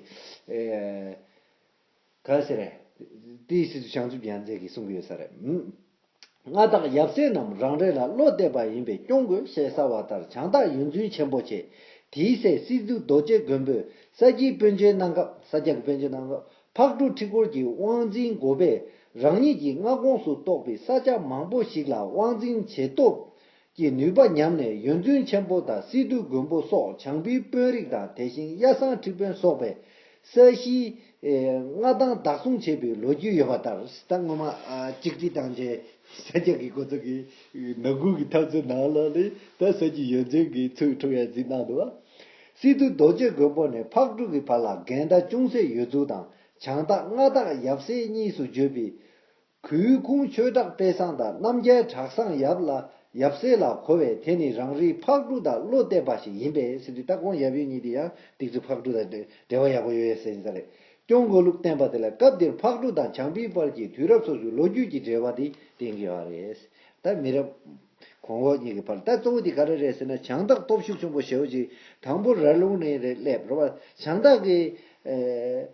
ག་ཟེར་རེད། དེའི་སྲིད་དུ་བྱང་ཆུབ་རྒྱལ་མཚན་གྱིས་གསུང་གི་ཡོད་ས་རེད། མངའ་བདག་ཡབ་སྲས་རྣམས་རང་རེ་ལ་བློ་གཏད་པ་ཡིན་པས་སྐྱོང་དགོས་ཞེས་གསལ་བ་ལྟར་བྱང་སྟག་ཡོན་བཙུན་ཆེན་པོ་བྱས། དེའི་སྲས་སི་ཏུ་རྡོ་རྗེ་མགོན་པོས་ས་སྐྱའི་དཔོན་ཆེན་གནང་སྐབས། ས་སྐྱ་གི་དཔོན་ཆེན་གནང་སྐབས་ཕག་གྲུ་ཁྲི་སྐོར་གྱི་དབང་འཛིན་དགོས་པས། རང་ཉིད་ཀྱི་མངའ་ཁོངས་སུ་གཏོགས་པའི་ས་ཆ་མང་པོ་ཞིག་ལ་དབང་འཛིན་བྱེད་སྟོབས་ཀྱི་ནུས་པ་ཉམས་ནས་ཡོན་བཙུན་ཆེན་པོ་དང་སི་ཏུ་མགོན་པོ་སོགས་བྱང་པའི་དཔོན་རིགས་དང་དེ་བཞིན་གཡའ་བཟང་ཁྲི་དཔོན་སོགས་པས་ས་གཞིའི་མངའ་ཐང་བདག་བཟུང་བྱས་པའི་ལོ་རྒྱུས་ཡོད་པ་ལྟར། ད་སྔོན་མ་གཅིག་སྒྲིལ་དང་བཅས། ས་སྐྱ་གི་ཁོ་ཚོ་གི་ནང་ཁུལ་གྱི་འཐབ་རྩོད་ནང་ལོགས་ནས་ད་ས་སྐྱའི་ཡོན་ཏན་གྱི་ཚུལ་འཁྲུངས་ཡ་ཟིན་གནང་འདུག་བ། སི་ཏུ་རྡོ་རྗེ་མགོན་པོ་ནས་ཕག་གྲུ་གི་བར་ལ་འགལ་ཟླ་ཅུང་ཟད་ཡོད་ཚུལ་དང་བྱང་སྟག་མངའ་བདག་ཡབ་སྲས་གཉིས་སུ་བརྗོད་པའི་གུས་ཀུང་ཆོས་གྲགས་དཔལ་བཟང་དང་རྣམ་རྒྱལ་གྲགས་བཟང་ཡབ་ལ་ཡབ་སྲས་ལ་གོ་བས་དེ་ནི་རང་རིགས་ཕག་གྲུ་དང་བློ་གཏད་པ་ཞིག་ཡིན་པས་ཟེར་དུས། ད་ཁོང་ཡབ་ཡུམ་གཉིས་དེ་ཡང་ཏིག་ཙི་ཕག་གྲུ་དང་འབྲེལ་བ་ཡག་པོ་ཡོད་ཡ་ཟེར་ཡིན་ས་རེད། སྐྱོང་དགོས་ལུགས་བསྟན་པ་དེ་ལ་སྐབས་འདིར་ཕག་གྲུ་དང་བྱང་པའི་བར་གྱི་དུས་རབས་སོ་བཞི་ལོ་རྒྱུས་ཀྱི་འབྲེལ་བ་དེ་བསྟན་གྱི་ཡོད་རེད། ད་མི་རབས་གོང་འོག་གཉིས་ཀྱི་བར། ད་གཙོ་བོ་དེ་ག་རེ་རེད་ཟེར་ན། བྱང་སྟག་སྟོབས་ཤུགས་ཆེན་པོ་ཞེ་པོ་ཅིག་དང་པོ་ར་ལུང་ནས་རེད་སླེབས་རེད་བ། བྱང་སྟག་གི་ཨེ་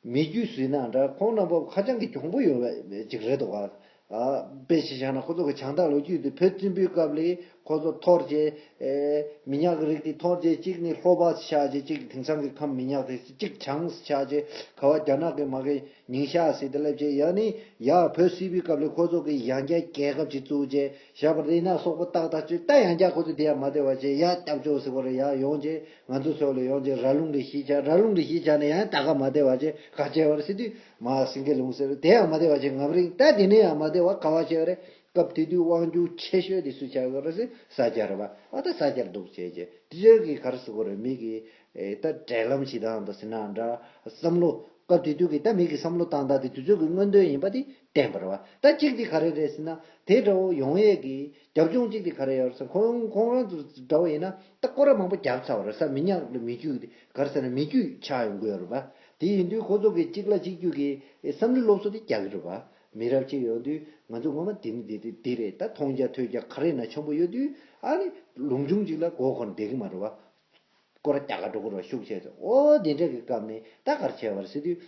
མི་རྒྱུད་ཟེར་ན་འདྲ། ཁོང་རྣམ་པ་ཧ་ཅང་གི་གྱོང་པོ་ཡོད་པ་ཅིག་རེད་འདུག་ག་ཨ། དཔེ་ཞིག་བཞག་ན་ཁོ་ཚོ་གི་བྱང་སྟག་ལོ་རྒྱུས་དེ་བོད་བཙན་པོའི་སྐབས་ལས་ཁོ་ཚོ་འཐོར་བྱས། ཨེ་མི་ཉག་གི་རིགས་དེ་འཐོར་བྱས། གཅིག་ནི་ལྷོ་པ་ཆགས་བྱས། གཅིག་དེང་སང་གི་ཁམས་མི་ཉག་དེ། གཅིག་བྱང་ཆགས་བྱས། ག་བ་རྒྱ་ནག་གི་མ་གི་ཉིང་ཤག་ཟེར་དེ་སླེབས་བྱས། ཡང་ནི་ཡ་བོད་སིལ་བུའི་སྐབས་ལས་ཁོ་ཚོ་གི་ཡང་བསྐྱར་རྒྱལ་ཁབ་ཅིག་བཙུགས་བྱས། ཞབས་པ་རི་ན་སོག་པོ་ཏག་ཏག་ཅིག་ད་ཡང་བསྐྱར་ཁོ་ཚོ་དེ་ཡང་མ་བདེ་བ་བྱས། ཡ་སྐྱབས་བཅོལ་ཟེར་བ་རེད། ཡ་ཡོང་བྱས། ང་ཚོ་ཚོ་ལ་ཡོང་རྗེས་ར་ལུང་ལ་གཞིས་ཆགས། ར་ལུང་ལ་གཞིས་ཆགས་ནས་ཡང་ད་ག་མ་བདེ་བ་བྱས་ག་བྱས་པ་རེད་ཟེར་དུས། མ་སེང་གེ་ལུང་ཟེར་དེ་ཡང་མ་བདེ་བ་བྱས། ངམ་རིང་ད་དེ་ནས་ཡང་མ་བདེ་བ་ག་བ་བྱས་པ་རེད། སྐབས་དེ་དུས་དབང་སྒྱུར་ཆེ་ཤོས་དེ་སུ་ཆགས་ཡོད་རེད་ཟེར། ས་སྐྱ་རེད་པ། ཨ་ད་ས་སྐྱར་འདུག་བྱས་རྗེས་དེ་ཚོའི་གི་ག་རེ་ཟེར་དགོས་རེད། མི་གི་ཨེ་ད་འབྲེལ་ལམ་ཞིག་དང་དང་ཟེར་ན་འདྲ། བསམ་བློ་སྐབས་དེ་དུས་ཀྱི་ད་མི་གི་བསམ་བློ་བཏང་སྟངས་དེ་དུས་ཚོད་ཀྱི་མངོན་འདོད་ཡིན་པ་དེ་བསྟན་པ་རེད་པ། ད་གཅིག་དེ་ག་རེ་རེད་ཟེར་ན། དེ་འདྲ་བོ་ཡོང་ཡས་ཀྱི་རྒྱབ་ལྗོངས་གཅིག་དེ་ག་རེ་ཡོད་རེད་ཟེར། ཁོང་ཁོང་རང་ཚོ་འདྲ་བོ་ཡིན་ན་ད་སྐོར་ར་མང་པོ་རྒྱབ་ཚར་བ་རེད་ས། མི་ཉག་ལ་མི་རྒྱུད་དེ་ག་རེ་ཟེར་ན་མི་རྒྱུད་ཆགས་ཡོང་གི་ཡོད་རེད་པ། དེ་ཡིན་དུས་ཁོ་ཚོ་གི་གཅིག་ལ་གཅིག་གྱུར་གྱི་བསམ་བློའི་སློབ་གསོ་དེ་རྒྱག་གི་རེད་པ། མི་རབས་གཅིག་ཡོང་དུས་ང་ཚོ་ངོ་མ་དེ་ནི་དེ་དེ་དེ་རེད། ད་མཐོང་རྒྱ་ཐོས་རྒྱ་ག་རེ་ན་ཆེན་པོ་ཡོད་དུས། ཨ་ནི་ལུང་ཆུང་གཅིག་ལ་མགོ་འཁོར་བསྡད་ཀྱི་མ་རེད་པ། སྐོར་ར་རྒྱག་ག་འགྲོ་གི་རེད་པ། ཤུགས་ཆེ་ཚོ། ཨོ་དེ་འདྲ་གི་སྐབས་ནས་ད་ག་རེ་བྱས་པ་རེད་ཟེར་དུས།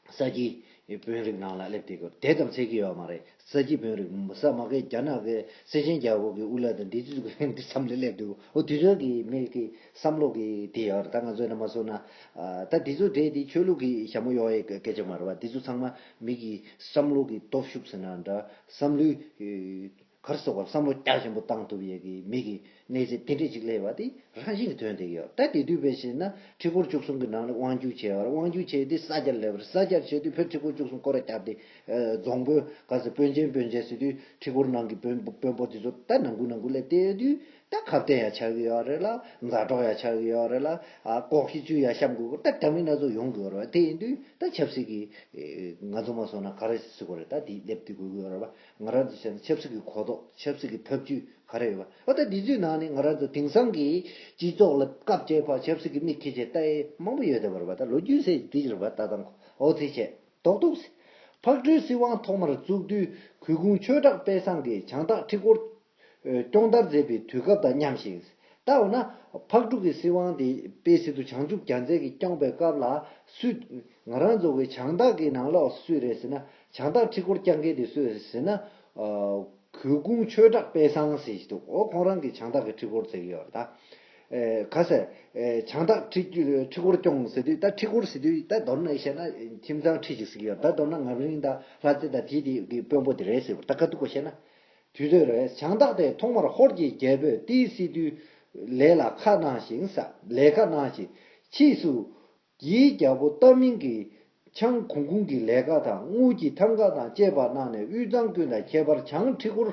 ས་སྐྱའི་དཔོན་རིགས་ནང་ལ་སླེབས་དེ་གོ་དེ་ཙམ་ཟེར་གྱི་ཡོད་མ་རེད། ས་སྐྱའི་དཔོན་རིགས་ས་མ་གི་རྒྱ་ནག་གི་སེ་ཆེན་རྒྱལ་པོ་གི་དབུ་བླ་དང་འདི་ཚོ་གི་འདི་མཚམས་ལ་སླེབས་དུས། འོ་དེ་ཚོ་གི་མི་གི་བསམ་བློ་གི་དེ་ཡོད་རེད། ད་ང་ཚོ་ནས་མ་སོང་ན། ཨ་ད་འདི་ཚོ་གྲས་དེ་ཆོས་ལུགས་ཀྱི་ཞྭ་མོ་གཡོག་ཡས་སྐད་ཆ་མ་རེད་པ། འདི་ཚོ་ཚང་མ་མི་གི་བསམ་བློ་གི་སྟོབས་ཤུགས་ཟེར་ན་འདྲ། བསམ་བློའི་ག་རེ་ཟེར་དགོས། བསམ་བློ་རྒྱ་ཆེན་པོ་བཏང་ཐུབ་ཡས་ཀྱི་མི་གི་གནས་ཚད་དེ་འདྲས་ཅིག་སླེབས་པ་དེ་རང་བཞིན་གྱིས་ཐོན་བསྡད་ཀྱི་ཡོད། ད་དེ་དུས་དཔེ་བྱས་ན་ཁྲི་སྐོར་བཅུ་གསུམ་གྱི་ནང་ལ་དབང་སྒྱུར་བྱས་པ་རེད། དབང་སྒྱུར་བྱས་ཏེ་ས་སྐྱར་སླེབས་པ་རེད། ས་སྐྱར་བྱས་དུས་ཕར་ཁྲི་སྐོར་བཅུ་གསུམ་སྐོར་ར་བརྒྱབ་སྟེ། ཨ་རྫོང་དཔོན་ག་ཚོད་དཔོན་ཆེན་དཔོན་ཆེན་ཟེར་དུས་ཁྲི་སྐོར་ནང་གི་དཔོན་དཔོན་པོ་དེ་ཚོ་ད་ནང་ཁུལ་ནང་ཁུལ་སླེབས་བསྡད་དུས། ད་ཁ་གཏད་ཡང་ཆགས་ཀྱི་ཡོད་རེད་ལ། མཛའ་གྲོགས་ཡང་ཆགས་ཀྱི་ཡོད་རེད་ལ། ཨ་ལྐོག་གཞི་བཅུ་ཡང་བཤམས་དགོས་ཀྱི། ད་འདྲ་མིན་སྣ་ཚོགས་ཡོང་གི་ཡོད་རེད། དེ་ཡིན་དུས་ད་ཆབ་སྲིད་ཀྱི་ཨེ་ང་ཚོ་མ་སོང་ན་ག་རེ་ཟེར་དགོས་རེད། ད་དེ་སླེབས་དུས་དགོས་ཀྱི་ཡོད་རེད་པ། ང་རང་ཚོ་བྱས་ན་ཆབ་སྲིད་ཀྱི་གོ་རྟོགས། ཆབ་སྲིད་ཀྱི་ཐབས་ཇུས་ག་རེ་ཡོད་པ། འོ་ད་འདི་ཚོའི་ནང་ནས་ང་རང་ཚོ་དེང་སང་གི་སྤྱི་ཚོགས་ལ་སྐབས་བཅད་པ་ཆབ་སྲིད་ཀྱི་མིག་ཁྱེར་བྱས་ལྟ་ཡས་མང་པོ་ཡོད་བསྡད་པ་རེད་པ། ད་ལོ་རྒྱུས་ཟེར་འདི་རེད་པ། ད་དང་འོ་དེ་བྱས་རྡོག་རྡོག་ཟེར། ཕག་གྲུའི་སྲིད་དབང་ཐོག་མར་བཙུགས་དུས་གུས་ཀུང་ཆོས་གྲགས་དཔལ་བཟང་གིས་བྱང་སྟག་ཁྲི་སྐོར་སྐྱོང་བརྡར་མཛད་པའི་དུས་སྐབས་དང་མཉམ་ཞིང་། ད་འོ་ན་ཕག་གྲུ་གི་སྲིད་དབང་དེ་དཔེ་སྲིད་དུ་བྱང་ཆུབ་རྒྱལ་མཚན་གྱིས་སྐྱོང་པའི་སྐབས་ལ་སུས། ང་རང་ཚོ་གི་བྱང་སྟག་གི་ནང་ལོགས་སུ་སུ་རེད་ཟེར་ན། བྱང་སྟག་ཁྲི་སྐོར་བསྐྱང་མཁན་དེ་སུ་རེད་ཟེར་ན། ཨ་གུས་ཀུང་ཆོས་གྲགས་དཔལ་བཟང་ཟེར་གྱི་འདུག་འོ་ཁོང་རང་གིས་བྱང་སྟག་གི་ཁྲི་སྐོར་མཛད་ཀྱི་ཡོད་རེད་ད། ཨེ་ག་ཟེར། ཨེ་བྱང་སྟག་ཁྲི་ཁྲི་སྐོར་སྐྱོང་ཟེར་དུས། ད་ཁྲི་སྐོར་ཟེར་དུས་ད་མདོར་ན་བཤད་ན་ཁྱིམ་ཚང་ཁྲི་ཅིག་ཟེར་གྱི་ཡོད། ད་མདོར་ན་ངམ་རིང་དང་ལྷ་རྩེ་དང་དེ་དེ་གི་དཔོན་པོ་དེ་རེད་ཟེར་བ། ད་ཁ་ཐུག་གོ་བཤད་ན། དུས་ཚོད་རེད། བྱང་སྟག་དེ་ཐོག་མར་ཧོར་གྱི་རྒྱལ་པོས་ཏིའི་སི་ཏུའི་ལས་ལ་ཁ་གནང་ཞིང་ས་ལས་ཁ་གནང་ཞིང་། ཕྱིས་སུ་རྒྱའི་རྒྱལ་པོ་ཏཱ་མིང་གིས་ཆང་གུང་གུང་གི་ལས་ཀ་དང་དངུལ་གྱི་ཐང་ག་དང་བཅས་པ་གནང་ནས། དབུས་གཙང་ཀུན་དང་ཁྱད་པར་བྱང་ཁྲི་སྐོར་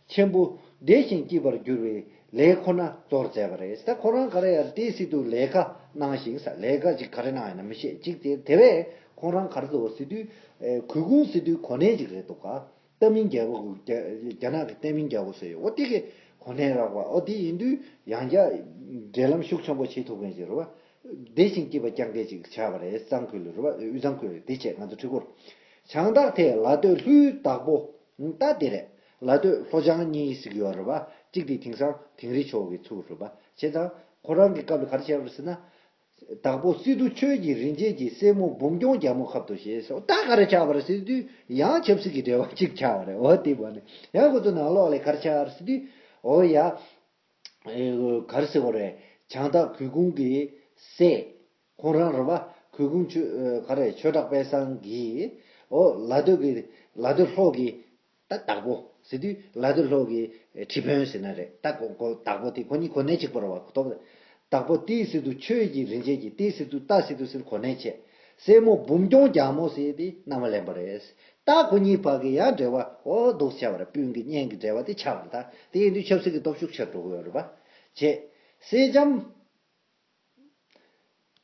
ཆེན་པོ་བདེ་ཞིང་སྐྱིད་པར་འགྱུར་བའི་ལས་ཁོ་ན་གཙོར་མཛད་པ་རེད། ད་ཁོ་རང་ག་རེ་ཡར་ཏིའི་སི་ཏུ་ལས་ཀ་གནང་ཞིང་ས་ལས་ཀ་ཅིག་ག་རེ་གནང་ཡིན་ན་མི་ཤེས་ཅིག་དེ་དེ་བས་ཁོ་རང་ག་རེ་ཟེར་བ་ཟེར་དུས། ཨེ་གུས་ཀུང་ཟེར་དུས་གོ་གནས་ཅིག་རེད་འདུག་ག་ཏཱ་མིང་རྒྱལ་པོ་རྒྱ་རྒྱ་ནག་གི་ཏཱ་མིང་རྒྱལ་པོ་ཟེར་ཡོད། འོ་དེ་གི་གོ་གནས་རག་པ། འོ་དེ་ཡིན་དུས་ཡང་བསྐྱར་འབྲེལ་ལམ་ཤུགས་ཆེན་པོ་བྱེད་ཐུབ་མཁན་ཅིག་རེད་བ། བདེ་ཞིང་སྐྱིད་པ་རྐྱང་གལ་ཅིག་ཆགས་པ་རེད། གཙང་ཁུལ་ལ་རེད་བ། དབུས་གཙང་ཁུལ་ལ་དེ་བྱས་ང་ཚོ་ཁྲི་སྐོར། བྱང་སྟག་དེས་ལ་སྟོད་ལྷོའི་བདག་པོ། ད་དེ་རེད། ལ་སྟོད་ལྷོ་བྱང་གཉིས་ཟེར་གྱི་ཡོད་རེད་བ། གཅིག་དེ་དེང་སང་དིང་རི་ཕྱོགས་ཀྱི་ཚུར་རེད་བ། བྱས་ཙང་ཁོ་རང་གི་སྐབས་ལ་ག་རེ་བྱས་པ་རེད་ཟེར་ན། བདག་པོ་སི་ཏུ་ཆོས་ཀྱི་རིན་ཆེན་གྱི་སྲས་མོ་འབུམ་སྐྱོང་རྒྱལ་མོ་ཁབ་ཏུ་བཞེས་སོ། ད་ག་རེ་ཆགས་པ་རེད་ཟེར་དུས་ཡང་ཆབ་སྲིད་ཀྱི་འབྲེལ་བ་གཅིག་ཆགས་པ་རེད། འོ་དེ་བ་ནི་ཡང་ཁོ་ཚོ་ནང་ལོགས་ལ་ག་རེ་ཆགས་པ་རེད་ཟེར་དུས། འོ་ཡ། ཨེ་ག་རེ་ཟེར་དགོས་རེད། བྱང་སྟག་གུས་ཀུང་གི་སྲས་ཁོང་རང་རེད་བ། གུས་ཀུང་ཆོས་ཨེ་ག་རེ་ཆོས་གྲགས་དཔལ་བཟང་གིས། འོ་ལ་སྟོད་ཀྱི་ལ་སྟོད་ལྷོ་གི་ད་བདག་པོ་ཟེར་དུས་ལ་སྟོད་ལྷོ་གི་ཁྲི་དཔོན་ཟེར་ན་རེད། ད་ཁོ་ཁོ་བདག་པོ་དེ་ཁོ་གཉིས་གོ་གནས་གཅིག་པ་རེད་བ། ཁོ་ཐོབ། བདག་པོ་ཏི་སི་ཏུ་ཆོས་ཀྱི་རིན་ཆེན་གྱི་ཏི་སི་ཏུ་ཏ་སི་ཏུ་ཟེར་གོ་གནས་བྱས། སྲས་མོ་འབུམ་སྐྱོང་རྒྱལ་མོ་ཟེར་དེ་མནའ་མ་ལེན་པ་རེད། ད་ཁོ་གཉིས་བར་གྱི་ཡང་འབྲེལ་བ་འོ་འདུག་ཆགས་པ་རེད། སྤུན་གྱི་གཉེན་གྱི་འབྲེལ་བ་དེ་ཆགས་པ་རེད། ད་དེ་ཡིན་དུས་ཆབ་སྲིད་ཀྱི་སྟོབས་ཤུགས་ཆེར་འགྲོ་གི་ཡོད་རེད་པ། བྱས། སེང་ལྕམ།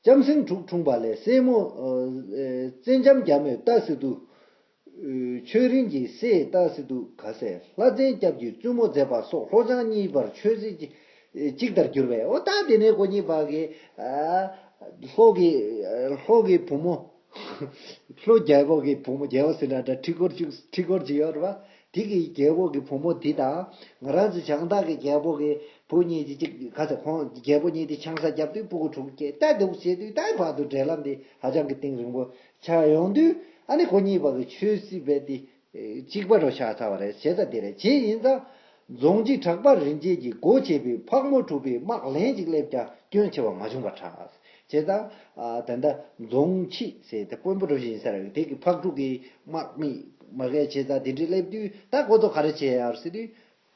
ལྕམ་སྲིང་དྲུག་འཁྲུངས་པ་ལས་སྲས་མོ། ཨ། ཨ། བཙན་ལྕམ་རྒྱ་མོས་ལྟ་སྲིད་དུ། ཨ། ཆོས་རིན་གྱི་སྲས་ལྟ་སྲིད་དུ་ག་ཟེར་ལྷ་བཙན་སྐྱབས་ཀྱིས་བཙུན་མོ་མཛད་པ་སོགས་ལྷོ་བྱང་གཉིས་བར་ཆོས་སྲིད་ཅི། གཅིག་ལྟར་གྱུར་པས། འོ་ད་དེ་ནས་ཁོ་གཉིས་བར་གྱི། ཨ། ལྷོ་གི། ཨ། ལྷོ་གི་བུ་མོ། ལྷོ་རྒྱལ་པོ་གི་བུ་མོ། རྒྱལ་པོ་ཟེར་ན་འདྲ། ཁྲི་སྐོར་གཅིག་ཁྲི་སྐོར་གཅིག་ཡོད་རེད་པ། དེ་གི་རྒྱལ་པོ་གི་བུ་མོ་དེ་དང་ང་རང་ཚོ་བྱང་སྟག་གི་རྒྱལ་པོ་གི་བུ་གཉིས་ཀྱི་གཅིག་ག་ཚོད་ཁོང་རྒྱལ་པོ་གཉིས་དེ་ཆང་ས་བརྒྱབ་དུས་སྤུ་གུ་དྲུག་སྐྱེས། ད་འདུག་བྱས་དུས་ད་བར་དུ་འབྲེལ་ལམ་དེ་ཧ་ཅང་གི་གཏིང་རིང་པོ་ཆགས་ཡོང་དུས། ཨ་ནི་ཁོ་གཉིས་བར་གྱི་ཆོས་སྲིད་པའི་དེ་གཅིག་པ་རུ་ཆགས་ཚར་བ་རེད། བྱས་ཙང་དེ་རེད། བྱས་ཡིན་ཙང་རྫོང་སྤྱི་གྲགས་པ་རིན་ཆེན་གྱིས་སྒོ་ཕྱེ་བའི་ཕག་མོ་གྲུ་པའི་དམག་ལན་ཅིག་སླེབས་ཀྱང་སྐྱོན་ཆེ་བ་མ་བྱུང་བར་གྲགས། བྱས་ཙང་། ཨ། ད་ལྟ་རྫོང་སྤྱི་ཟེར་དེ་དཔོན་པོ་འགྲོ་བཞིན་ཡིན་ས་རེད། དེ་གི་ཕག་གྲུ་གི་དམག་མི་མ་གས་བྱས་ཙང་དེ་འདྲ་སླེབས་དུས་ད་ཁོ་ཚོ་ག་རེ་བྱས་ཡོད་ཟེར་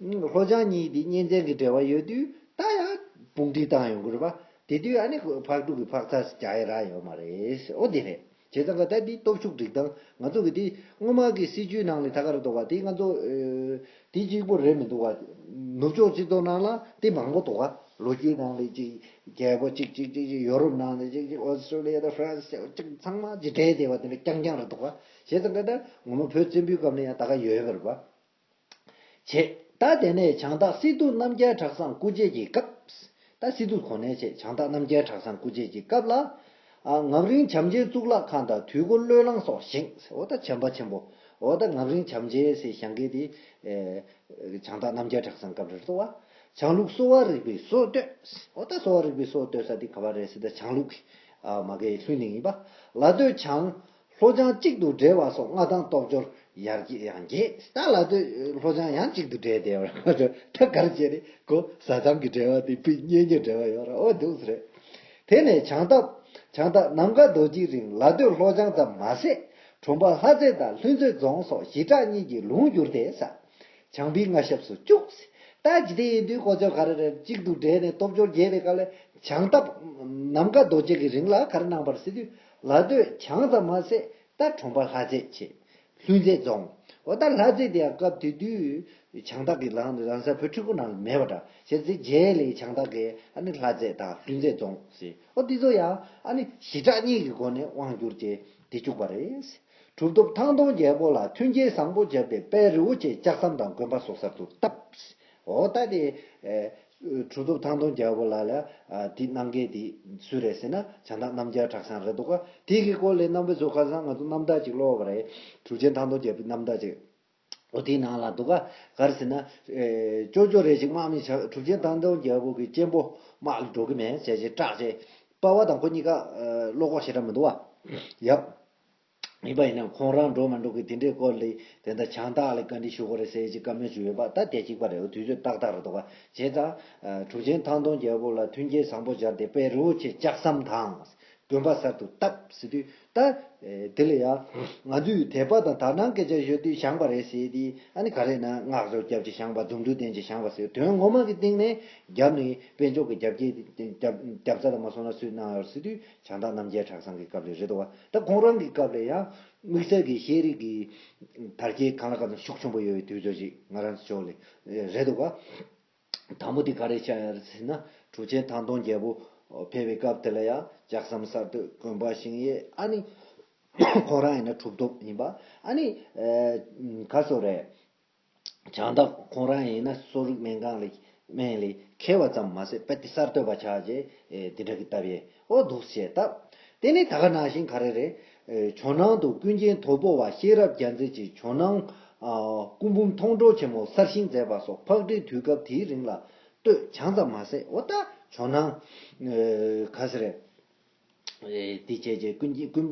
དུས། ལྷོ་བྱང་གཉིས་དེ་གཉེན་ཚན་གྱི་འབྲེལ་བ་ཡོད་དུས་ད་ཡང་དཔུང་སྒྲིག་བཏང་ཡོང་གི་རེད་པ། དེ་དུས་ཨ་ནི་ཕག་གྲུ་གི་ཕག་ཚ་རྒྱག་ཡ་རག་ཡོད་མ་རེད། འོ་དེ་རེད། བྱས་ཙང་ག་ད་འདི་སྟོབས་ཤུགས་སྒྲིག་སྟངས་ང་ཚོ་གི་དེ་སྔོན་མ་གི་སྲིད་བྱུས་ནང་ལ་ད་ག་རེ་འདུག་ག་དེ་ང་ཚོ། ཨེ། དེ་གཅིག་པོ་རེད་མི་འདུག་ག་ནུབ་ཕྱོགས་སྤྱི་ཚོགས་ནང་ལ་དེ་མང་པོ་འདུག་ག་ལོ་རྒྱུས་ནང་ལ་གཅིག་རྒྱལ་པོ་གཅིག་གཅིག་གཅིག་གཅིག་ཡོ་རོབ་ནང་ལ་གཅིག་གཅིག་ཨོ་སི་ཀྲོ་ལི་ཡ་དང་ཧྥ་རན་སི་གཅིག་ཚང་མ་གཅིག་འདྲེས་བསྡད་པ་དེ་འདྲ་རྐྱང་རྐྱང་རེད་འདུག་ག་བྱས་ཙང་ག་ད་ངོ་མ་བོད་བཙན་པོའི་སྐབས་ནས་ཡང་ད་ག་ཡོད་པ་རེད་པ། བྱས། ད་དེ་ནས་བྱང་སྟག་སི་ཏུ་རྣམ་རྒྱལ་གྲགས་བཟང་སྐུ་མཆེད་ཀྱི་སྐབས། ད་སི་ཏུ་གོ་གནས་བྱས་བྱང་སྟག་རྣམ་རྒྱལ་གྲགས་བཟང་སྐུ་མཆེད་ཀྱི་སྐབས་ལ། ཨ། ངམ་རིང་བྱམས་ཆེན་གཙུག་ལག་ཁང་དང་དུས་འཁོར་བློས་བསླངས་སོགས་བཞེངས། འོ་ད་བྱམས་པ་ཆེན་པོ། འོ་ད་ངམ་རིང་བྱམས་ཆེན་ཟེར་བཞེངས་མཁན་དེ། ཨེ། བྱང་སྟག་རྣམ་རྒྱལ་གྲགས་བཟང་སྐབས་རེད་འདུག་པ། བྱང་ལུགས་གསོ་བ་རིག་པའི་སྲོལ་གཏོད། འོ་ད་གསོ་བ་རིག་པའི་སྲོལ་གཏོད་ས་དེ་ག་པར་རེད་ཟེར་ན་བྱང་ལུགས་ཀྱི། ཨ། མ་གི་ལྷུན་གླིང་ཡིན་པ། ལ་སྟོད་བྱང་། ལྷོ་བྱང་གཅིག་ཏུ་འབྲེལ་བ་སོགས་མངའ་ཐང་སྟོབས་འབྱོར་ཡར་རྒྱས་ཡང་རྒྱས། ད་ལ་སྟོད་ལྷོ་བྱང་ཡང་གཅིག་ཏུ་འབྲེལ་བསྡད་པ་རེད། ད་ག་རེ་བྱས་རེད། ཁོ་བཟའ་ཚང་གི་འབྲེལ་བ་དེ་ཕུད་གཉེན་གྱི་འབྲེལ་བ་ཡོད་རེད། འོ་འདུག་སེ་རེད། དེ་ནས་བྱང་སྟག་བྱང་སྟག་ནམ་མཁའ་རྡོ་རྗེའི་རིང་ལ་སྟོད་ལྷོ་བྱང་ཙམ་མ་ཟད། གྲོང་པ་ལྷ་རྩེ་དང་ལྷུན་རྩེ་རྫོང་སོགས་ཞི་དྲག་གཉིས་ཀྱི་ལུང་བསྒྱུར་ཏེ་ས། བྱང་པའི་མངའ་ཞབས་སུ་བཅུག། ད་ཇི་ལྟ་ཡིན་དུས་ཀོ་ཅོ་ག་རེ་རེད། གཅིག་ཏུ་འབྲེལ་ནས་སྟོབས་འབྱོར་རྒྱས་པའི་སྐབས་ལ་བྱང་སྟག་ནམ་མཁའ་རྡོ་རྗེ་གི་རིང་ལ་ག་རེ་གནང་བ་རེད་ཟེར་དུས། ལ་སྟོད་བྱང་ཙམ་མ་ཟད་ད་གྲོང་པ་ལྷ་རྩེ་བྱས། ལྷུན་རྩེ་རྫོང་། འོ་ད་ལྷ་རྩེ་དེ་ཡང་སྐབས་དེ་དུས་བྱང་སྟག་གི་ལང་ལང་ས་བོད་ཁྲི་ཁུག་ནང་ལ་མེད་པ་འདྲ། བྱས་ཙང་རྗེས་ལ་བྱང་སྟག་གིས་ཨ་ནི་ལྷ་རྩེ་དང་ལྷུན་རྩེ་རྫོང་ཟེར། འོ་དེ་ཚོ་ཡང་ཨ་ནི་ཞི་དྲག་གཉིས་ཀྱི་སྒོ་ནས་དབང་བསྒྱུར་བྱས་ཏེ་བཅུག་པ་རེད། གྲུབ་ཐོབ་ཐང་སྟོང་རྒྱལ་པོ་ལ་མཐུན་རྐྱེན་བཟང་པོ་སྦྱར་ཏེ་དཔལ་རི་བོ་ཆེ་ལྕགས་ཟམ་དང་དགོན་པ་སོགས་གསར་དུ་བཏབ། འོ་ད་དེ། ཨེ། གྲུབ་ཐོབ་ཐང་སྟོང་རྒྱལ་པོ་ལ་ལ། ཨ། དེ་གནང་མཁན་དེ་སུ་རེད་ཟེར་ན་བྱང་སྟག་རྣམ་རྒྱལ་གྲགས་བཟང་རེད་འདུག་ག་དེ་གི་སྐོར་ལ་རྣམ་པ་ཚོ་ཁ་སང་ང་ཚོ་རྣམ་ཐར་ཅིག་ཀློག་པ་རེད། གྲུབ་ཆེན་ཐང་སྟོང་རྒྱལ་པོའི་རྣམ་ཐར་ཅིག་འོ་དེའི་ནང་ལ་འདུག་ག་ག་རེ་ཟེར་ན། ཨེ། ཅོ་ཅོ་རེ་ཞིག་དམག་མི་བྱ། གྲུབ་ཆེན་ཐང་སྟོང་རྒྱལ་པོ་གི་གཅེན་པོ་དམག་ལ་འགྲོ་གི་མེད་ཟེར་བྱས་སྐྲག་བྱས། པ་ཕ་དང་ཁོ་གཉིས་ཀ། ཨེ། བློ་ཁོག་ཞེ་དྲག་མི་འདུག་བ། ཡབ། ཡིན་པ་ཡིན་ན་ཁོང་རང་འགྲོ་མ་འགྲོ་གི་དེ་འདྲའི་སྐོར་ལ་དེ་འདྲ་བྱང་སྟག་ལ་བཀའ་འདྲི་ཞུ་དགོས་རེད་ཟེར་གྱི་བཀའ་མོལ་ཞུས་ཡོད་པ་ད་དེ་གཅིག་པ་རེད། དུས་ཚོད་ཏག་ཏག་རེད་འདུག་བ། བྱས་ཙང་། ཨ། གྲུབ་ཆེན་ཐང་སྟོང་རྒྱལ་པོ་ལ་མཐུན་རྐྱེན་བཟང་པོ་སྦྱར་ཏེ་དཔལ་རི་བོ་ཆེ་ལྕགས་ཟམ་དང་། དགོན་པ་གསར་དུ་བཏབ་ཟེར་དུས་ད། ཨེ། དེ་ལ་ཡང་། ང་ཚོས་དད་པ་དང་དག་སྣང་སྐད་ཆ་ཤོད་དུས་བཞེངས་པ་རེད་ཟེར་ཏེ་ཨ་ནི་ག་རེ་ན་སྔགས་ཆོས་རྒྱབ་ཀྱི་བཞེངས་པ། རྫུ་འཕྲུལ་ལྡན་གྱི་བཞེངས་པ་ཟེར། དོན་ངོ་མ་གི་སྟེང་ནས་རྒྱབ་ནས་དཔལ་འབྱོར་གྱི་རྒྱབ་སྐྱེད་རྒྱབ་རྒྱབ་རྩ་དང་མ་སོང་ན་སུས་གནང་ཡོད་ཟེར་དུས། བྱང་སྟག་རྣམ་རྒྱལ་གྲྭ་ཚང་གི་སྐབས་ལ་རེད་འདུག་བ། ད་ཁོང་རང་གི་སྐབས་ལ་ཡང་དམིགས་བསལ་གྱི་ཤེས་རིག་གི་དར་རྒྱས་གང་ལ་གང་འཚམ་ཤུགས་ཆེན་པོ་ཡོད་པའི་དུས་ཚོད་ཅིག་ང་རང་ཚོ་ཕྱོགས་ལ་རེད་འདུག་བ། དང་པོ་དེ་ག་རེ་ཆགས་ཡོད་རེད་ཟེར་ན། གྲུབ་ཆེན་ཐང་སྟོང་རྒྱལ་པོ་ཕེབས་པའི་སྐབས་དེ་ལ་ཡང་ལྕགས་ཟམ་གསར་གཏོད། དགོན་པ་བཞེངས་ཡས། ཨ་ནི་ཁོང་རང་ཡིན་ན་གྲུབ་ཐོབ་ཡིན་པ། ཨ་ནི་ག་སོ་རེད། བྱང་སྟག་ཁོང་རང་ཡིན་ན་གསོ་རིག་སྨན་ཁང་ལ་སྨན་ལ་མཁས་པ་ཙམ་མ་ཟད་དཔེ་དེ་གསར་གཏོད་པ་ཆགས་རྗེས་དེ་འདྲ་གི་སྟབས་ཡས་འོ་འདུག་བྱས་སྟབས། དེ་ནི་ད་ག་ནང་བཞིན་ག་རེ་རེད། ཇོ་ནང་དུ་ཀུན་མཁྱེན་དོལ་པོ་བ་ཤེས་རབ་རྒྱལ་མཚན་གྱིས་ཇོ་ནང་སྐུ་འབུམ་མཐོང་གྲོལ་ཆེན་མོ་གསར་བཞེངས་མཛད་པ་སོགས་ཕག་གྲུའི་དུས་སྐབས་དེའི་རིང་ལ་ལྟོས་བྱང་ཙམ་མ་ཟད། འོ་ད་ཇོ་ནང་ག་ཟེར་རེད། ཨེ། དེ་བྱས་རྗེས་ཀུན་མཁྱེན་ཀུན་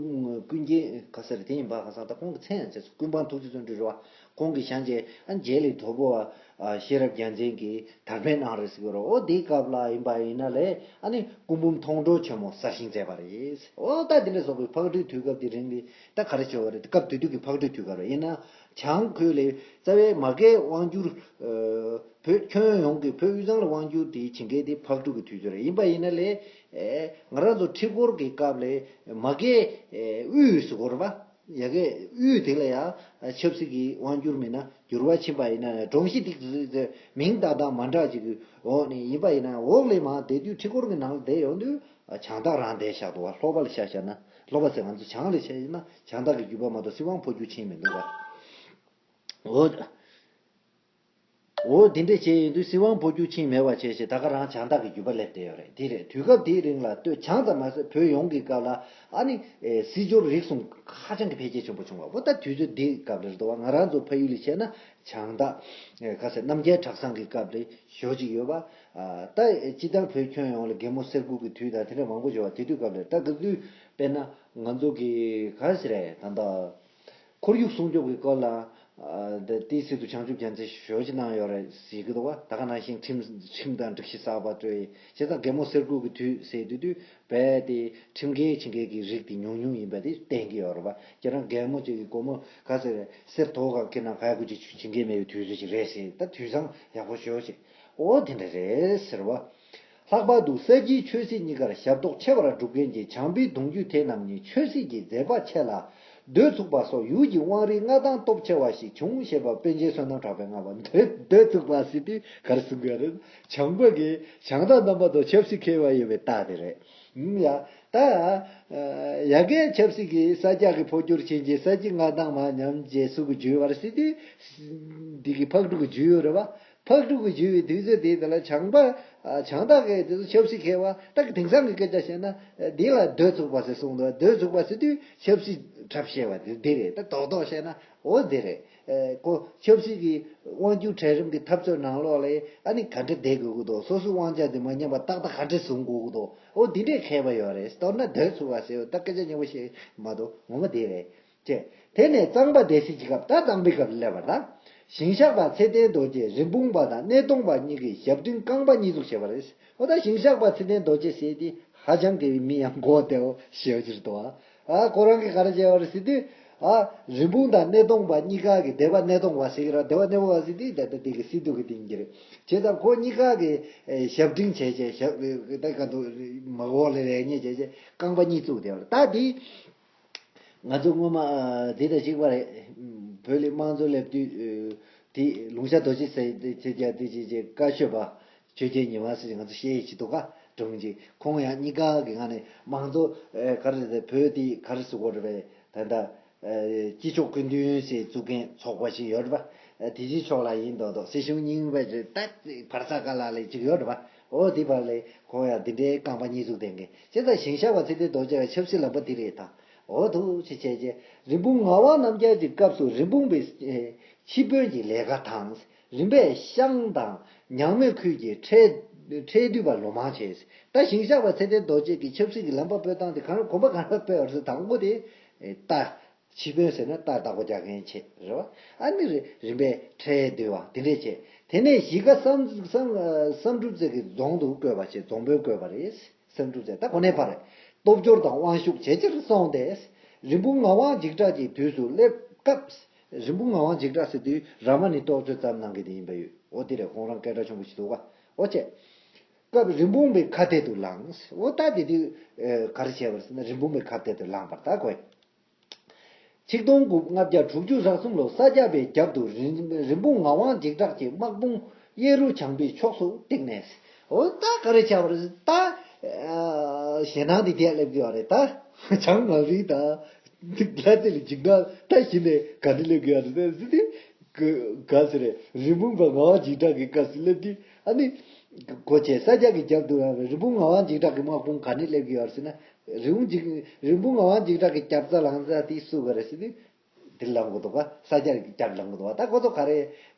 ཀུན་མཁྱེན་ག་ཟེར་དེ་ཡིན་པ། ག་ཟེར་ད་ཁོང་གི་མཚན་ཡང་བྱས་སོ། ཀུན་སྤངས་ཐུགས་རྗེ་བརྩོན་འགྲུས་རེད་བ། ཁོང་གིས་བཞེངས་རྗེས་ཨ་རྗེས་ལ་དོལ་པོ་བ་ཤེས་རབ་རྒྱལ་མཚན་གྱིས་དར་སྤེལ་གནང་རེད་ཟེར་གྱི་རེད། འོ་དེའི་སྐབས་ལ་ཡིན་པ་ཡིན་ན་ལས་ཨ་ནི་སྐུ་འབུམ་མཐོང་གྲོལ་ཆེན་མོ་གསར་བཞེངས་མཛད་པ་རེད། འོ་ད་དེ་འདྲ་སོགས་པའི་ཕག་གྲུའི་དུས་སྐབས་དེ་རིང་ལ་ད་ག་རེ་བྱས་པ་རེད། སྐབས་དེ་དུས་ཀྱི་ཕག་གྲུའི་དུས་སྐབས་རེད། ཡིན་ན་བྱང་ཁུལ་ལ་རྩ་བའི་མ་གིའི་དབང་སྒྱུར། བོད་ཁྱོན་ཡོངས་ཀྱི་བོད་དབུས་གཙང་ལ་དབང་སྒྱུར་དེ་བྱེད་མཁན་དེ་ཕག་གྲུ་གི་དུས་ཚོད་རེད། ཡིན་པ་ཡིན་ན་ལས། ཨེ། ང་རང་ཚོ་ཁྲི་སྐོར་གྱི་སྐབས་ལ་མ་གིའི་ཨེ་དབུས་སུ་སྐོར་བ། ཡ་གི་དབུས་དེ་ལ་ཡང་ཆབ་སྲིད་ཀྱི་དབང་སྒྱུར་མིན་ན་འགྱུར་བ་ཕྱིན་པ་ཡིན་ན་སྒྲོམ་གཞི་དེ་མིང་ཏག་ཏག་མ་འདྲ་ཅིག་གི་འོག་ནས་ཡིན་པ་ཡིན་ན་འོག་ལས་མར་བསྡད་དུས་ཁྲི་སྐོར་གྱི་ནང་ལ་བསྡད་ཡོང་དུས་བྱང་ཐག་རང་བསྡད་བཞག་འདུག་བ། ལྷོ་པ་ལ་ཆ་བཞག་ན་ལྷོ་པ་ཟེར་ང་ཚོ་བྱང་ལ་ཆ་བཞག་ན་བྱང་ཐག་གི་རྒྱུད་པ་མ་གཏོགས་སྲིད་དབང་འཕོ་འགྱུར་ཕྱིན་མི་འདུག་བ། འོ། འོ་དེ་འདྲ་བྱས་ཡིན་དུས་སྲིད་དབང་འཕོ་འགྱུར་ཕྱིན་མེད་པ་བྱས་ཞེས་ད་ག་རང་བྱང་ཐག་གི་རྒྱུད་པ་སླེབས་བསྡད་ཡོད་རེད། དེ་རེད། དུས་སྐབས་དེའི་རིང་ལ་སྟོད་བྱང་ཙམ་མ་ཟད་བོད་ཡོངས་ཀྱི་སྐབས་ལ་ཨ་ནི་སྲིད་འབྱོར་རིག་གསུམ་ཧ་ཅང་གི་འཕེལ་རྒྱས་ཆེན་པོ་བྱུང་བ། འོ་ད་དུས་ཚོད་འདི་སྐབས་རེད་འདུག་བ། ང་རང་ཚོ་ཕ་ཡུལ་ལ་བཤད་ན་བྱང་ཐག་ག་ཟེར་རྣམ་རྒྱལ་གྲྭ་ཚང་གི་སྐབས་རེད་ཞོ་ཅིག་ཡོད་པ། ད་སྤྱི་བཏང་བོད་ཁྱོན་ཡོངས་ལ་རྒན་མོ་གསེར་སྐུ་གི་དུས་དང་དེ་འདྲ་མང་པོ་ཡོད་པ། དེ་དུས་སྐབས་རེད། ད་ག་དུས་དཔེར་ན་ང་ཚོ་གི་ག་ཟེར་རེད་ད་ལྟ། ཁོར་ཡུག་སྲུང་སྐྱོབ་ཀྱི་སྐོར་ལ། ཨ་ད་ལྟའི་སྲིད་དུ་བྱང་ཆུབ་རྒྱལ་མཚན་ཞོ་ཅིག་གནང་ཡོད་རེད་ཟེར་གྱི་འདུག་བ། ད་ག་ནང་བཞིན་ཁྲིམས་ཁྲིམས་དང་སྒྲིག་གཞི་གསར་པ་བཏོད་ཡིན་བྱས་ཙང་རྒན་མོ་གསེར་སྐུ་གི་དུས་ཟེར་དུས་དུས་རྦད་དེ་ཁྲིམས་འགལ་བྱེད་མཁན་གྱི་རིགས་དེ་ཉུང་ཉུང་ཡིན་པ་དེ་བསྟན་གྱི་ཡོད་རེད་བ། ཁྱེད་རང་རྒན་མོ་ཅིག་གི་སྒོར་མོ་ག་ཟེར་རེད་གསེར་ཐོག་ག་ཁྱེད་རང་ག་ཡ་གུ་ཅིག་བྱེད་མཁན་མེད་པའི་དུས་ཚོད་ཅིག་རེད་ཟེར། ད་དུས་བཟང་ཡག་པོ་ཞོ་ཅིག་འོ་དེ་འདྲ་རེད་ཟེར་བ། ལྷག་པར་དུ་ས་དཀྱིལ་ཆོས་སྲིད་གཉིས་ཀར་ཞབས་ཏོག་ཆེ་བར་སྒྲུབ་མཁན་གྱི་བྱམས་པའི་གདུང་རྒྱུད་དེ་རྣམས་ནི་ཆོས་སྲིད་ཀྱི་མཛད་པ་ཆེ་ལ་མདོས་ཚུགས་པ་སོགས་ཡུལ་གྱི་དབང་རིས་མངའ་ཐང་སྟོབས་ཆེ་བ་ཞིག་བྱུང་ཞེས་པ་པཎ་ཆེན་བསོད་ནམས་གྲགས་པས་བསྔགས་པ། མདོས་མདོས་ཚུགས་པ་ཟེར་དུས་ག་རེ་གསུང་གི་ཡོད་རེད། བྱང་པ་གིས་བྱང་ཐག་རྣམ་པ་དང་ཆབ་སྲིད་འཁེལ་བ་ཡོད་པའི་རྟགས་དེ་རེད། ཡ། ད། ཡ་གིའི་ཆབ་སྲིད་ཀྱི་ས་སྐྱ་གི་འཕོ་འགྱུར་ཕྱིན་རྗེས་ས་སྐྱ་མངའ་ཐང་མར་ཉམས་རྗེས་སུ་གི་རྒྱུ་བར་སྲིད་དུས། འདི་གི་ཕག་གྲུ་གི་རྒྱུ་ཡོད་རེད་བ། ཕག་གྲུ་གི་རྒྱུ་བའི་དུས་ཚོད་དེ་དེ་ལ་བྱང་པ། བྱང་ཐག་གི་དེ་ཚོ་ཆབ་སྲིད་མཁས་པ་ད་གི་དེང་སང་གི་སྐད་ཆ་བཤད་ན་འདི་ལ་མདོས་ཚུགས་པ་ཟེར་གསུངས་འདུག་མདོས་ཚུགས་པ་ཟེར་དུས་ཆབ་སྲིད་གྲབས་བཤད་པ་དེ་འདི་རེད། ད་རྡོག་རྡོག་བཤད་ན་འོ་འདི་རེད། ཁོ་ཆབ་སྲིད་ཀྱི་དབང་སྒྱུར་གྲལ་རིམ་གྱི་འཐབ་རྩོད་ནང་ལོགས་ལ་ཨ་ནི་ག་འདྲ་བསྡད་དགོས་ཀྱི་འདུག་སོ་སོའི་དབང་ཆ་དེ་མ་ཉམས་པ་ཏག་ཏག་ག་འདྲ་བཟུང་དགོས་ཀྱི་འདུག་འོ་འདི་འདྲས་མཁས་པ་ཡོད་རེད། མདོར་ན་མདོས་ཚུགས་པ་ཟེར་བ་ད་སྐད་ཆ་སྙན་པོ་བཤད་མ་གཏོགས་ངོ་མ་འདི་རེད། ཅེས། དེ་ནས་གཙང་པ་སྡེ་སྲིད་ཀྱི་སྐབས། ད་གཙང་པའི་སྐབས་ལ་སླེབས་པ་དང་། ཞིང་གཤེགས་པ་ཚེ་བརྟན་རྡོ་རྗེ་རི་འབུང་པ་དང་སྣེ་གདོང་པ་གཉིས་ཀྱིས་ཞབས་འབྲིང་རྐང་པ་གཉིས་བཙུགས་བྱས་པ་རེད། འོ་ད་ཞིང་གཤེགས་པ་ཚེ་བརྟན་རྡོ་རྗེ་ཟེར་དེ་ཧ་ཅང་དགེ་བའི་མི་ཡང་གོ་བདེ་བོ་ཞེ་པོ་ཅིག་རེད་དོ། ཨ་ཁོ་རང་གིས་ག་རེ་བྱས་པ་རེད་ཟེར་དུས། ཨ་རི་འབུང་དང་སྣེ་གདོང་པ་གཉིས་ཀ་གི་སྡེ་པ་སྣེ་གདོང་པ་ཟེར་གྱི་རེད། སྡེ་པ་སྣེ་གདོང་པ་ཟེར་དུས་ད་ལྟ་དེ་གི་སྲིད་དུ་གི་སྟེང་གི་རེད། བྱས་ཙང་ཁོ་གཉིས་ཀ་གི་ཞབས་འབྲིང་བྱས་བྱས་ཞབས་ད་ག་འདུག་མ་གོ་ལ་ལས་ཉེས་བྱས་བྱས་རྐང་པ་གཉིས་བཙུགས་བསྡད་པ་རེད། ད་དེ། ང་ཚོ་སྔོན་མ་འདི་དང་གཅིག་པ་རེད། བོད་ལ་དམངས་གཙོ་སླེབས་དུས་དེ་ལུང་ཤར་རྡོ་རྗེ་ཟེར་དེ་ཆེ་རྒྱ་དེ་ཆེ་ཆེ་བཀའ་ཤོད་པ་ཆོས་རྒྱལ་ཉི་མ་ཟེར་ང་ཚོ་བཤད་ཡིག་ཅིག་འདུག་ག་སྒྲུང་ཅིག་ཁོང་ཡང་གཉིས་ཀ་གི་ངང་ནས་དམངས་གཙོ་ག་རེ་རེད། བོད་དེ་ག་རེ་ཟེར་དགོས་རེད་པས། ད་ལྟ་སྤྱི་ཕྱོགས་སྐུ་མདུན་ཟེར་བཙུགས་མཁན་ཚོགས་པ་ཞིག་ཡོད་རེད་པ། དེ་སྤྱི་ཕྱོགས་ལ་ཡིན་མདོག་མདོག་སྲིད་གཞུང་རྙིང་པ་ཅིག་ད་བར་ས་ཀ་ལ་ལས་ཅིག་ཡོད་རེད་པ། འོ་དེ་བར་ལས་ཁོང་ཡང་དེ་འདྲའི་རྐང་པ་གཉིས་བཙུགས་བསྡད་མཁན་བྱས་ཙང་ཞིང་གཤེགས་པ་ཚེ་བརྟན་རྡོ་རྗེ་ཡང་ཆབ་སྲིད་ལམ་པ་འདི་རེད་ད། འོ་ཐུགས་རྗེ་ཆེ་རྗེ། རི་འབུང་ངག་དབང་རྣམ་རྒྱལ་གྱི་སྐབས་སུ་རི་འབུང་པའི་ཨེ་ཆིབས་དཔོན་གྱི་ལས་ཀ་དང་། རིམ་པས་ཤང་དང་ཉང་མོས་ཁུལ་གྱི་ཁྲལ་ཁྲལ་བསྡུ་བ་ལོ་མང་བྱས། ད་ཞིང་གཤེགས་པ་ཚེ་བརྟན་རྡོ་རྗེ་གི་ཆབ་སྲིད་ཀྱི་ལམ་པ་སྤོ་སྟངས་དེ་གང་གོམ་པ་གང་ལ་སྤོས་པ་རེད། དང་པོ་དེ་ཨེ་ལྟ་ཆིབས་དཔོན་ཟེར་ན་ལྟ་བདག་པོ་རྒྱག་མཁན་བྱས་རེད་བ། ཨ་ནི་རི་རིམ་པས་ཁྲལ་བསྡུ་བ་དེ་འདྲས་བྱས། དེ་ནས་གཞིས་ཀ་བསམ་བསམ་བསམ་གྲུབ་རྩེ་གི་རྫོང་དུ་བསྐོས་པ་བྱས། རྫོང་དཔོན་བསྐོས་པ་རེད། སེམས་སྒྲུབ་མཛད། ད་གོ་གནས་འཕར། སྟོབས་འབྱོར་དང་དབང་ཤུགས་ཇེ་ཆེར་སོང་སྟེ། རི་འབུང་ངག་དབང་འཇིགས་སྐྲག་གི་དུས་སུ་སླེབས་སྐབས། རི་འབུང་ངག་དབང་འཇིགས་སྐྲག་ཟེར་དུས་རཱ་མ་ནའི་རྟོགས་བརྗོད་བརྩམས་གནང་གི་དེ་ཡིན་པ་ཡོད། འོ་དེ་རེད། ཁོང་རང་སྐད་གྲགས་ཆེན་པོ་ཞིག་འདུག་ག་འོ་བྱས། སྐབས་རི་འབུང་པའི་ཁ་གཏད་དུ་ལངས། འོ་ད་དེ་དུས་ག་རེ་བྱས་པ་རེད་ཟེར་ན་རི་འབུང་པའི་ཁ་གཏད་དུ་ལངས་པར་ད་གོ། ཆིག་སྟོང་དགུ་ལྔ་བརྒྱ་དྲུག་ཅུ་རེ་གསུམ་ལོར་ས་སྐྱ་པའི་རྒྱབ་ཏུ་རི་རི་འབུང་ངག་དབང་འཇིགས་སྐྲག་གི་དམག་དཔུང་གཡས་རུ་བྱང་པའི་ཕྱོགས་སུ་བཏེགས་ནས། འོ་ད་ག་རེ་བྱ་བ་རེད། ད་ཞེད་སྣང་འདི་དེ་སླེབས་ཀྱི་ཡོད་རེད། ད་བྱང་ངག་རིག་དང་ལྷ་རྩེ་ལ་འཇིགས་སྣང་ད་གཞི་ནས་ག་འདྲ་སླེབས་ཀྱི་ཡོད་རེད་ཟེར་དུས། ག་ཟེར་རེད། རི་འབུང་པ་ངག་དབང་འཇིགས་སྐྲག་གི་སྐབས་སུ་སླེབས་དུས་ཨ་ནི། གོ་བྱས་ས་སྐྱ་གི་རྒྱབ་ཏུ་རི་འབུང་ངག་དབང་འཇིགས་སྐྲག་གི་དམག་དཔུང་ག་ནས་སླེབས་ཀྱི་ཡོད་རེད་ཟེར་ན། རི་བོང་འཇིགས་རི་བོང་ངག་དབང་འཇིགས་སྐྲག་གི་རྒྱབ་རྩ་ལངས་རྩ་དེ་སུ་ག་རེད་ཟེར་དུས། དེ་ལངས་དགོས་འདུག་ག་ས་སྐྱ་གི་རྒྱབ་ལངས་དགོས་འདུག་ག་ད་ཁོ་ཚོ་ག་རེ་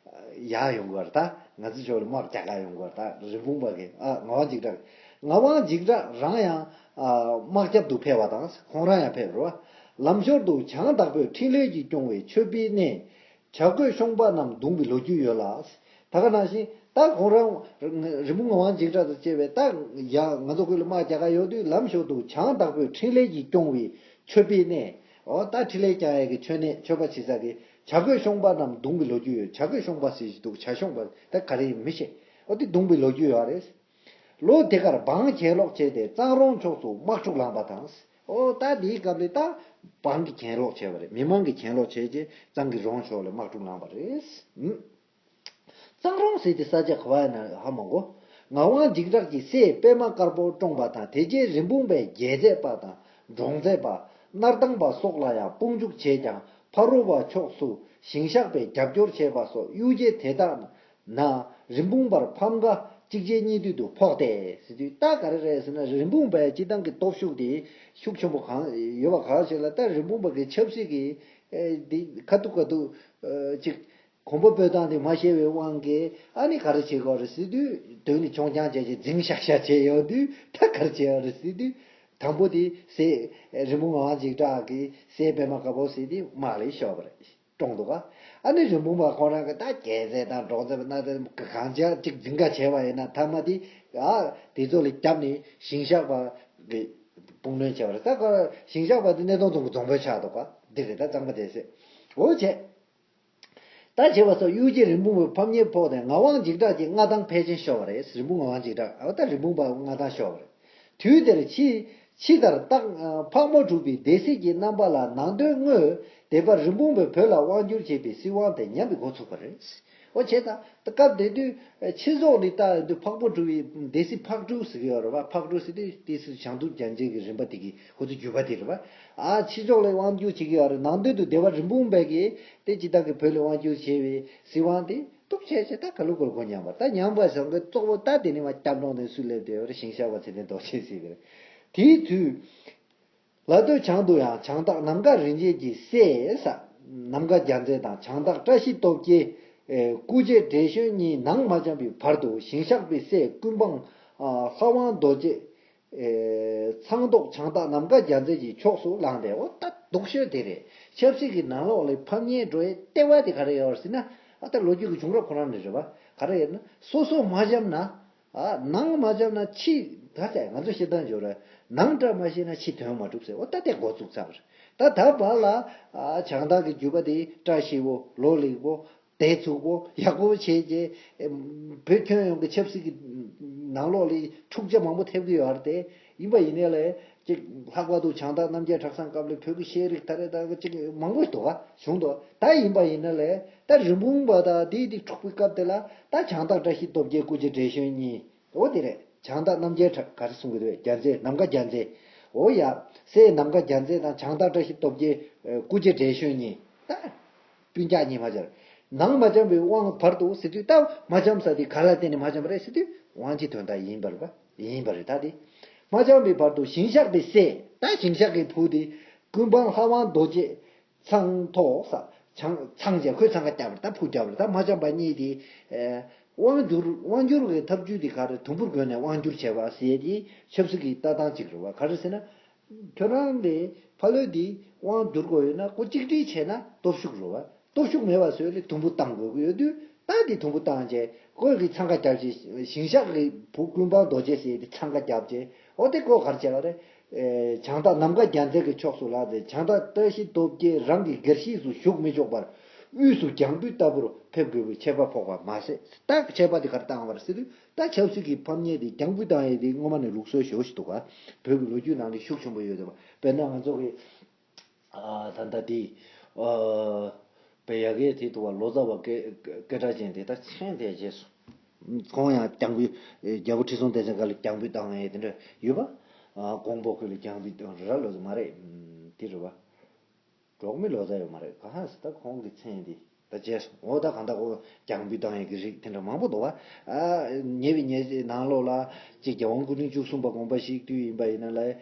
ཡར་ཡོང་དགོས་རེད། ད་ང་ཚོ་ཕྱོགས་ལ་དམག་རྒྱག་ག་ཡོང་དགོས་རེད། ད་རི་བོང་པ་གི་ཨ་ངག་དབང་འཇིགས་སྐྲག་ངག་དབང་འཇིགས་སྐྲག་རང་ཡང་ཨ་དམག་རྒྱབ་ཏུ་ཕེབས་པ་དང་ཁོང་རང་ཡང་ཕེབས་རེད་བ། ལམ་ཞོར་དུ་བྱང་བདག་པོས་འཕྲིན་ལས་ཀྱིས་སྐྱོང་བའི་མཆོད་པའི་གནས། བྱ་རྒོད་ཤོང་པ་རྣམས་བརྡུངས་པའི་ལོ་རྒྱུས་ཡོད་ལ། ད་ག་ནང་བཞིན་ད་ཁོང་རང་རི་མོ་ངག་དབང་འཇིགས་སྐྲག་དང་བཅས་པའི་ད་ཡ་ང་ཚོ་ཁུལ་ལ་དམག་རྒྱག་ག་ཡོང་དུས་ལམ་ཞོར་དུ་བྱང་བདག་པོས་འཕྲིན་ལས་ཀྱིས་སྐྱོང་བའི་མཆོད་པའི་གནས། འོ་ད་འཕྲིན་ལས་སྐྱོང་ཡས་ཀྱི་མཆོད་གནས་མཆོད་པ་བྱེད་ས་གི་བྱ་རྒོད་ཤོང་པ་རྣམས་བརྡུངས་པའི་ལོ་རྒྱུས་ཡོད། བྱ་རྒོད་ཤོང་པ་ཟེར་ཞིག་འདུག་བྱ་ཤོང་པ་ད་ག་རེ་ཡིན་མི་ཤེས། འོ་དེ་བརྡུངས་པའི་ལོ་རྒྱུས་ཡོད་རེད། ལོ་དེ་གར་འབངས་གྱེན་ལོག་བྱས་ཏེ་གཙང་རོང་ཕྱོགས་སུ་དམག་འཁྲུག་ལངས་པ་དང་། ཨོ་ད་དེའི་སྐབས་ལ་ད་འབངས་ཀྱིས་གྱེན་ལོག་བྱས་པ་རེད། མི་མང་གིས་གྱེན་ལོག་བྱས་རྗེས་གཙང་གི་རོང་ཕྱོགས་ལ་དམག་འཁྲུག་ལངས་པ་རེད། ཨུམ། གཙང་རོང་ཟེར་དེ་ས་ཆ་ག་བ་ཡིན་ན་ཧ་མ་གོ། ངག་དབང་འཇིགས་བྲལ་གྱི་སྲས་པདྨ་དཀར་པོ་བཀྲོངས་པ་དང་། དེ་རྗེས་རིན་སྤུངས་པའི་རྒྱལ་མཛད་པ་དང་འབྲོང་མཛད་པ། སྣར་ཐང་པ་སོགས་ལ་ཡང་དཔུང་འཇུག་བྱས་ཀྱང་ཕ་རོལ་པོ་ཕྱོགས་སུ་ཞིང་གཤེགས་པས་རྒྱབ་སྐྱོར་བྱས་པ་སོགས་གཡུལ་རྒྱལ་དེ་དག་ན་རིན་སྤུངས་པར་ཕམ་ཁ་གཅིག་རྗེས་གཉིས་མཐུད་དུ་ཕོག་སྟེ་ཟེར་དུས། ད་ག་རེ་རེད་ཟེར་ན། རིན་སྤུངས་པའི་སྤྱིར་བཏང་གི་སྟོབས་ཤུགས་དེ་ཤུགས་ཆེན་པོ་གང་ཡོད་པ་གང་ཞིག་ལ། ད་རིན་སྤུངས་པ་གི་ཆབ་སྲིད་ཀྱི་ཨེ་འདི་ཁ་ཐུག་ཁ་ཐུག་ཨེ་ཅིག་གོམ་པ་སྤོས་སྟངས་དེ་མ་ཤེས་པའི་དབང་གིས། ཨ་ནི་ག་རེ་བྱེད་དགོས་རེད་ཟེར་དུས། དོན་ནི་ཆོང་རྐྱང་བྱས་བྱས་འཛིང་ཤག་ཤག་བྱས་ཡོང་དུས། ད་ག་རེ་བྱེད་ཡོད་རེད་ཟེར་དུས། དང་པོ་དེ་སྲས་རིན་སྤུངས་ངག་དབང་འཇིགས་བྲལ་གྱི་སྲས་པདྨ་དཀར་པོ་ཟེར་དེ་དམག་ལ་ཤོར་བ་རེད། བཀྲོངས་འདུག་ག་ཨ་ནི་རིན་སྤུངས་པ་ཁོ་རང་གི་ད་རྒྱལ་མཛད་དང་འབྲོང་མཛད་པ་སྣ་དེ་གང་ཅག་ཅིག་འཛིང་ག་བྱས་པ་ཡིན་ན། མཐའ་མ་དེ་ཨ་དེ་ཚོ་ལ་བརྒྱབ་ནས་ཞིང་གཤེགས་པ་གི་དཔུང་གནོན་བྱས་པ་རེད། ད་ག་ཞིང་གཤེགས་པ་དེ་སྣེ་གདོང་རྫོང་གི་རྫོང་དཔོན་ཆགས་འདུག་ག་འདི་རེད། ད་གཙང་པ་སྡེ་སྲིད། འོ་བྱས། ད་བྱས་པ་སོགས་གཡུལ་རྒྱལ་རིན་སྤུངས་པའི་ཕམ་ཉེས་ཕོག་སྟེ་ངག་དབང་འཇིགས་བྲལ་གྱི་མངའ་ཐང་ཕལ་ཆེར་ཤོར་བ་རེད། རིན་སྤུངས་ངག་དབང་འཇིགས་བྲལ། འོ་ད་རིན་སྤུངས་པ་མངའ་ཐང་ཤོར་བ་རེད། དུས་དེར་ཕྱི་ཕྱི་དར་སྟག་ཕག་མོ་གྲུ་པའི་སྡེ་སྲིད་ཀྱི་རྣམ་པ་ལ་ནང་དོན་དངོས་སྡེ་པ་རིན་སྤུངས་པས་བོད་ལ་དབང་བསྒྱུར་བྱས་པའི་སྲིད་དབང་དེ་ཉམས་པའི་འགོ་ཚུགས་པ་རེད། འོ་བྱས་ཙང་ད་སྐབས་དེ་དུས་ཕྱི་ཕྱོགས་ནས་ལྟ་ཡོང་དུས་ཕག་མོ་གྲུ་པའི་སྡེ་སྲིད་ཕག་གྲུ་ཟེར་གྱི་ཡོད་རེད་པ། ཕག་གྲུ་ཟེར་དུས་སྡེ་སྲིད་བྱང་དུར་རྒྱལ་མཚན་གྱི་རིམ་པ་དེ་གི་ཁོ་ཚོ་བརྒྱུད་པ་དེ་རེད་པ། ཨ་ཕྱི་ཕྱོགས་ལ་དབང་བསྒྱུར་བྱེད་ཀྱི་ཡོད་རེད། ནང་དོན་དུ་སྡེ་པ་རིན་སྤུངས་པས་ཀྱིས་དེ་སྤྱིར་བཏང་གི་བོད་ལ་དབང་བསྒྱུར་བྱས་པའི་སྲིད་དབང་དེ་ཐུགས་ཆེ་ཆེ་ད་ག་ལུ་གོར་གོ་ཉམས་པ། ད་ཉམས་པ་བྱུང་གི་གཙོ་བོ་ད་དེ་ནི་མ་སྐྱབས་ལོང་ནས་སུ་སླེབས་དེ་བར་ཞིང་གཤེགས་པ་ཚེ་བརྟན་རྡོ་རྗེ་ཟེར་གི་རེད། དེའི་དུས་ལ་སྟོད་བྱང་དུ་ཡང་བྱང་སྟག་ནམ་མཁའ་རིན་ཆེན་གྱི་སྲས་ས་ནམ་མཁའ་རྒྱལ་མཚན་དང་། བྱང་སྟག་བཀྲ་ཤིས་སྟོབས་རྒྱལ། ཨེ་སྐུ་རྗེ་བགྲེས་གཞོན་གཉིས་ནང་མ་འཆམ་པའི་བར་དུ་ཞིང་གཤེགས་པའི་སྲས་ཀུན་སྤངས་ཨ་ལྷ་དབང་རྡོ་རྗེ། ཨེ་ཚང་ཐོག་བྱང་སྟག་ནམ་མཁའ་རྒྱལ་མཚན་གྱི་ཕྱོགས་སུ་ལངས་ཏེ། འོ་ད་སྡུག་ཤོས་དེ་རེད། ཆབ་སྲིད་ཀྱི་ནང་ལོགས་ལ་ཕམ་ཉེས་འགྲོ་ཡའི་ལྟེ་བ་དེ་ག་རེ་ཡོད་རེད་ཟེར་ན། ཨ་ད་ལོ་རྒྱུས་ཀྱི་བྱུང་རབས་ཁོ་རང་ནས་རེད་པ། ག་རེ་ཡོད་ན་སོ་སོ་མ་འཆམ་ན། ཨ་ནང་མ་འཆམ་ན་ཕྱི་ད་ཆ་ང་ཚོ་བཤད་སྟངས་བརྗོད་ར། ནང་བཀྲ་མ་ཤིས་ན་ཕྱི་དོན་མ་འགྲུབ་ཟེར། འོ་ད་དེ་འགོ་བཙུགས་ཚར་བ་རེད། ད་ད་བར་ལ་ཨ་བྱང་སྟག་གི་རྒྱུད་པ་དེ་བཀྲ་ཤིས་པོ་ལོ་ལེགས་པོ། དེ་ཚུགས་པོ་ཡག་པོ་བྱས་རྗེས། བོད་ཁྱོན་ཡོངས་ཀྱི་ཆབ་སྲིད་ཀྱི་ནང་ལོགས་ལ་འཁྲུག་ཆ་མང་པོ་ཐེབས་ཀྱི་ཡོད་རེད་དེ། ཡིན་པ་ཡིན་ནའི་ལས་ཅིག་ལྷག་པར་དུ་བྱང་སྟག་རྣམ་རྒྱལ་གྲགས་བཟང་སྐབས་ལ་བོད་ཀྱི་ཤེས་རིག་ད་རེས་ད་ཅིག་མང་པོ་འདུག་ག་བྱུང་འདུག་ད་ཡིན་པ་ཡིན་ན་ལས་ད་རིན་སྤུངས་པ་དང་དེའི་དེ་འཁྲུག་པའི་སྐབས་དེ་ལ་ད་བྱང་སྟག་བཀྲ་ཤིས་སྟོབས་རྒྱལ་སྐུ་རྗེ་བགྲེས་གཞོན་གཉིས། འོ་དེ་རེད། བྱང་སྟག་རྣམ་རྒྱལ་གྲགས་ག་རེ་གསུང་གི་འདུག་རྒྱལ་མཚན་ནམ་མཁའ་རྒྱལ་མཚན། འོ་ཡ། སྲས་ནམ་མཁའ་རྒྱལ་མཚན་དང་བྱང་སྟག་བཀྲ་ཤིས་སྟོབས་རྒྱལ་སྐུ་རྗེ་བགྲེས་གཞོན་གཉིས་ད། སྤུན་ཀྱག་གཉིས་མ་སྦྱར། ནང་མ་འཆམ་པའི་དབང་བར་དུ་ཟེར་དུས་ད་མ་འཆམ་ས་དེ་ག་ལ་བརྟེན་ནས་མ་འཆམ་པ་རེད་ཟེར་དུས་དབང་ཆའི་དོན་དག་ཡིན་པ་རེད་པ། ཡིན་པ་རེད། ད་དེ་མ་འཆམ་པའི་བར་དུ་ཞིང་གཤེགས་པའི་སྲས་ད་ཞིང་གཤེགས་ཀྱི་བུ་དེ་ཀུན་སྤངས་ལྷ་དབང་རྡོ་རྗེ་ཚང་ཐོག་ས་ཆང་ཚང་རྒྱ་ཁོས་ཚང་ཁ་རྒྱབ་པ་རེད། ད་ཕུག་རྒྱབ་པ་རེད། ད་མ་འཆམ་པ་གཉིས་དེ་དབང་བསྒྱུར་དབང་བསྒྱུར་གྱི་ཐབས་ཇུས་དེ་ག་རེ་དུམ་བུར་བགོས་ནས་དབང་བསྒྱུར་བྱས་པ་ཟེར་དེ་ཆབ་སྲིད་ཀྱི་ལྟ་སྟངས་གཅིག་རེད་པ། ག་རེ་ཟེར་ན། ཁྱོད་རང་ལས་ཕ་ལོས་འདི་དབང་བསྒྱུར་དགོས་ཡོད་ན་ཁོ་གཅིག་སྒྲིལ་བྱས་ན་སྟོབས་ཤུགས་རེད་པ། སྟོབས་ཤུགས་མེད་པ་བཟོས་ལས་དུམ་བུ་བཏང་དགོས་ཀྱི་ཡོད་དུས་ད་འདི་དུམ་བུ་བཏང་བྱས་ཁོས་ཀྱི་འཚང་ཁ་རྒྱབ་བྱས་ཞིང་གཤེགས་ཀྱི་བུ་ཀུན་སྤངས་རྡོ་རྗེ་ཟེར་དེ་འཚང་ཁ་རྒྱབ་བྱས། འོ་དེ་ཁོ་ག་རེ་བྱས་པ་རེད། ཨེ་བྱང་སྟག་ནམ་མཁའ་རྒྱལ་མཚན་གྱི་ཕྱོགས་སུ་ལངས་ཏེ་བྱང་སྟག་བཀྲ་ཤིས་སྟོབས་རྒྱལ་རང་གི་སྒེར་གཤིས་སུ་ཞུགས་མི་ཆོག་པར་དབུས་སུ་རྒྱང་འབུད་ལྟ་བུར་ཕེབས་དགོས་པའི་ཆད་པ་ཕོག་པ་མ་ཟད། ད་ཆད་པ་དེ་ག་རེ་བཏང་བ་རེད་ཟེར་དུས། ད་ཆབ་སྲིད་ཀྱི་ཕམ་ཉེས་དེ་རྒྱང་འབུད་བཏང་ཡས་དེ་སྔོན་མ་ནས་ལུགས་སྲོལ་ཞེ་པོ་ཞིག་འདུག་ག་བོད་ཀྱི་ལོ་རྒྱུས་ནང་ལ་ཤུགས་ཆེན་པོ་ཡོད་དེ། དཔེར་ན་ང་ཚོ་གི་ཨ་ད་ལྟ་དེ་ཨ་པེ་ཡ་གི་དེ་འདུག་ག་ལོ་ཙཱ་བ་སྐད་སྐད་གྲགས་ཅན་དེ་ད་མཚན་དེ་བརྗེད་སོང་། ཁོང་ཡང་རྒྱང་འབུད་རྒྱལ་པོ་ཁྲི་སྲོང་ལྡེ་བཙན་སྒང་ལ་རྒྱང་འབུད་བཏང་ཡས་དེ་འདྲ་ཡོད་པ། ཨ་ཀོང་པོ་ཁུལ་ལ་རྒྱང་འབུད་བཏང་ར་ལོ་ཙཱ་མ་རེད། དེ་རེད་པ། འབྲོག་མི་ལོ་ཙཱ་ཡོད་མ་རེད། ག་ཧ་སི་ད་ཁོང་གི་མཚན་འདི་ད་བརྗེད་སོང་། འོ་ད་གང་ལྟར་ཁོ་རྒྱང་འབུད་བཏང་ཡས་ཀྱི་རིགས་དེ་འདྲ་མང་པོ་འདུག་བ། ཨ་ཉེ་བའི་ཉེ་ནང་ལོགས་ལ་གཅིག་རྒྱལ་དབང་སྐུ་ཕྲེང་བཅུ་གསུམ་པ་དགོངས་པ་བཞེས་དུས་ཡིན་པ་ཡིན་ན་ལ། ཨེ་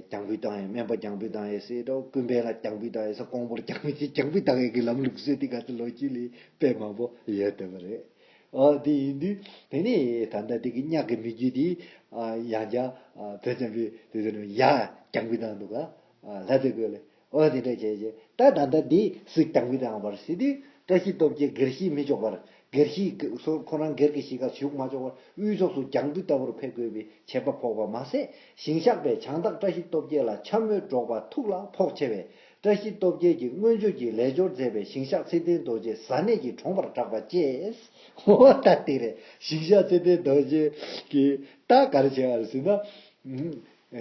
རྒྱང་འབུད་བཏང་ཡས་སྨན་པ་རྒྱང་འབུད་བཏང་ཡས་ཟེར་འགྲོ། ཀུན་ཕན་ལ་རྒྱང་འབུད་བཏང་ཡས་ཟེར། ཀོང་པོར་རྒྱང་འབུད་ཅིག་རྒྱང་འབུད་བཏང་ཡས་ཀྱི་ལམ་ལུགས་སྲོལ་དེ་ག་ཚོད་ལོ་རྒྱུས་ལས་དཔེ་མང་པོ་ཡོད་བསྡད་པ་རེད། ཨོ་དེ་ཡིན་དུས་དེ་ནས་ད་ལྟ་དེ་གི་གཉགས་ཀྱི་མི་རྒྱུད་དེ་ཨ་ཡང་བསྐྱར་ཨ་བོད་ཙམ་པའི་དེ་ཚོ་ནས་ཡར་རྒྱང་འབུད་བཏང་འདུག་ག་ཨ་ལྷ་རྩེ་རྒོད་ལ། ཨོ་དེ་འདྲ་བྱས་རྗེས་ད་ད་ལྟ་འདི་སུས་རྒྱང་འབུད་བཏང་བ་རེད་ཟེར་དུས། བཀྲ་ཤིས་སྟོབས་རྒྱལ་སྒེར་གཤིས་མི་ཆོག་པར། སྒེར་གཤིས་ཀྱི་སོ་ཁོ་རང་སྒེར་གྱི་གཤིས་ཀ་ཞུགས་མ་ཆོག་པར་དབུས་ཕྱོགས་སུ་རྒྱང་འབུད་ལྟ་བུར་ཕེབས་དགོས་པའི་ཆད་པ་ཕོག་པ་མ་ཟད། ཞིང་གཤེགས་པས་བྱང་སྟག་བཀྲ་ཤིས་སྟོབས་རྒྱལ་ལ་འཕྱ་སྨོད་སྒྲོག་པ་ཐུགས་ལ་ཕོག་ཆེ་བས། བཀྲ་ཤིས་སྟོབས་རྒྱལ་གྱིས་མངོན་སྤྱོད་ཀྱི་ལས་སྦྱོར་མཛད་པས་ཞིང་གཤེགས་ཚེ་བརྟན་རྡོ་རྗེ་གཟའ་ནད་ཀྱིས་གྲོངས་པར་གྲགས་པ་བཅས། འོ་ད་དེ་རེད། ཞིང་གཤེགས་ཚེ་བརྟན་རྡོ་རྗེ་གིས་ད་ག་རེ་བྱས་པ་རེད་ཟེར་ན། ཨུམ།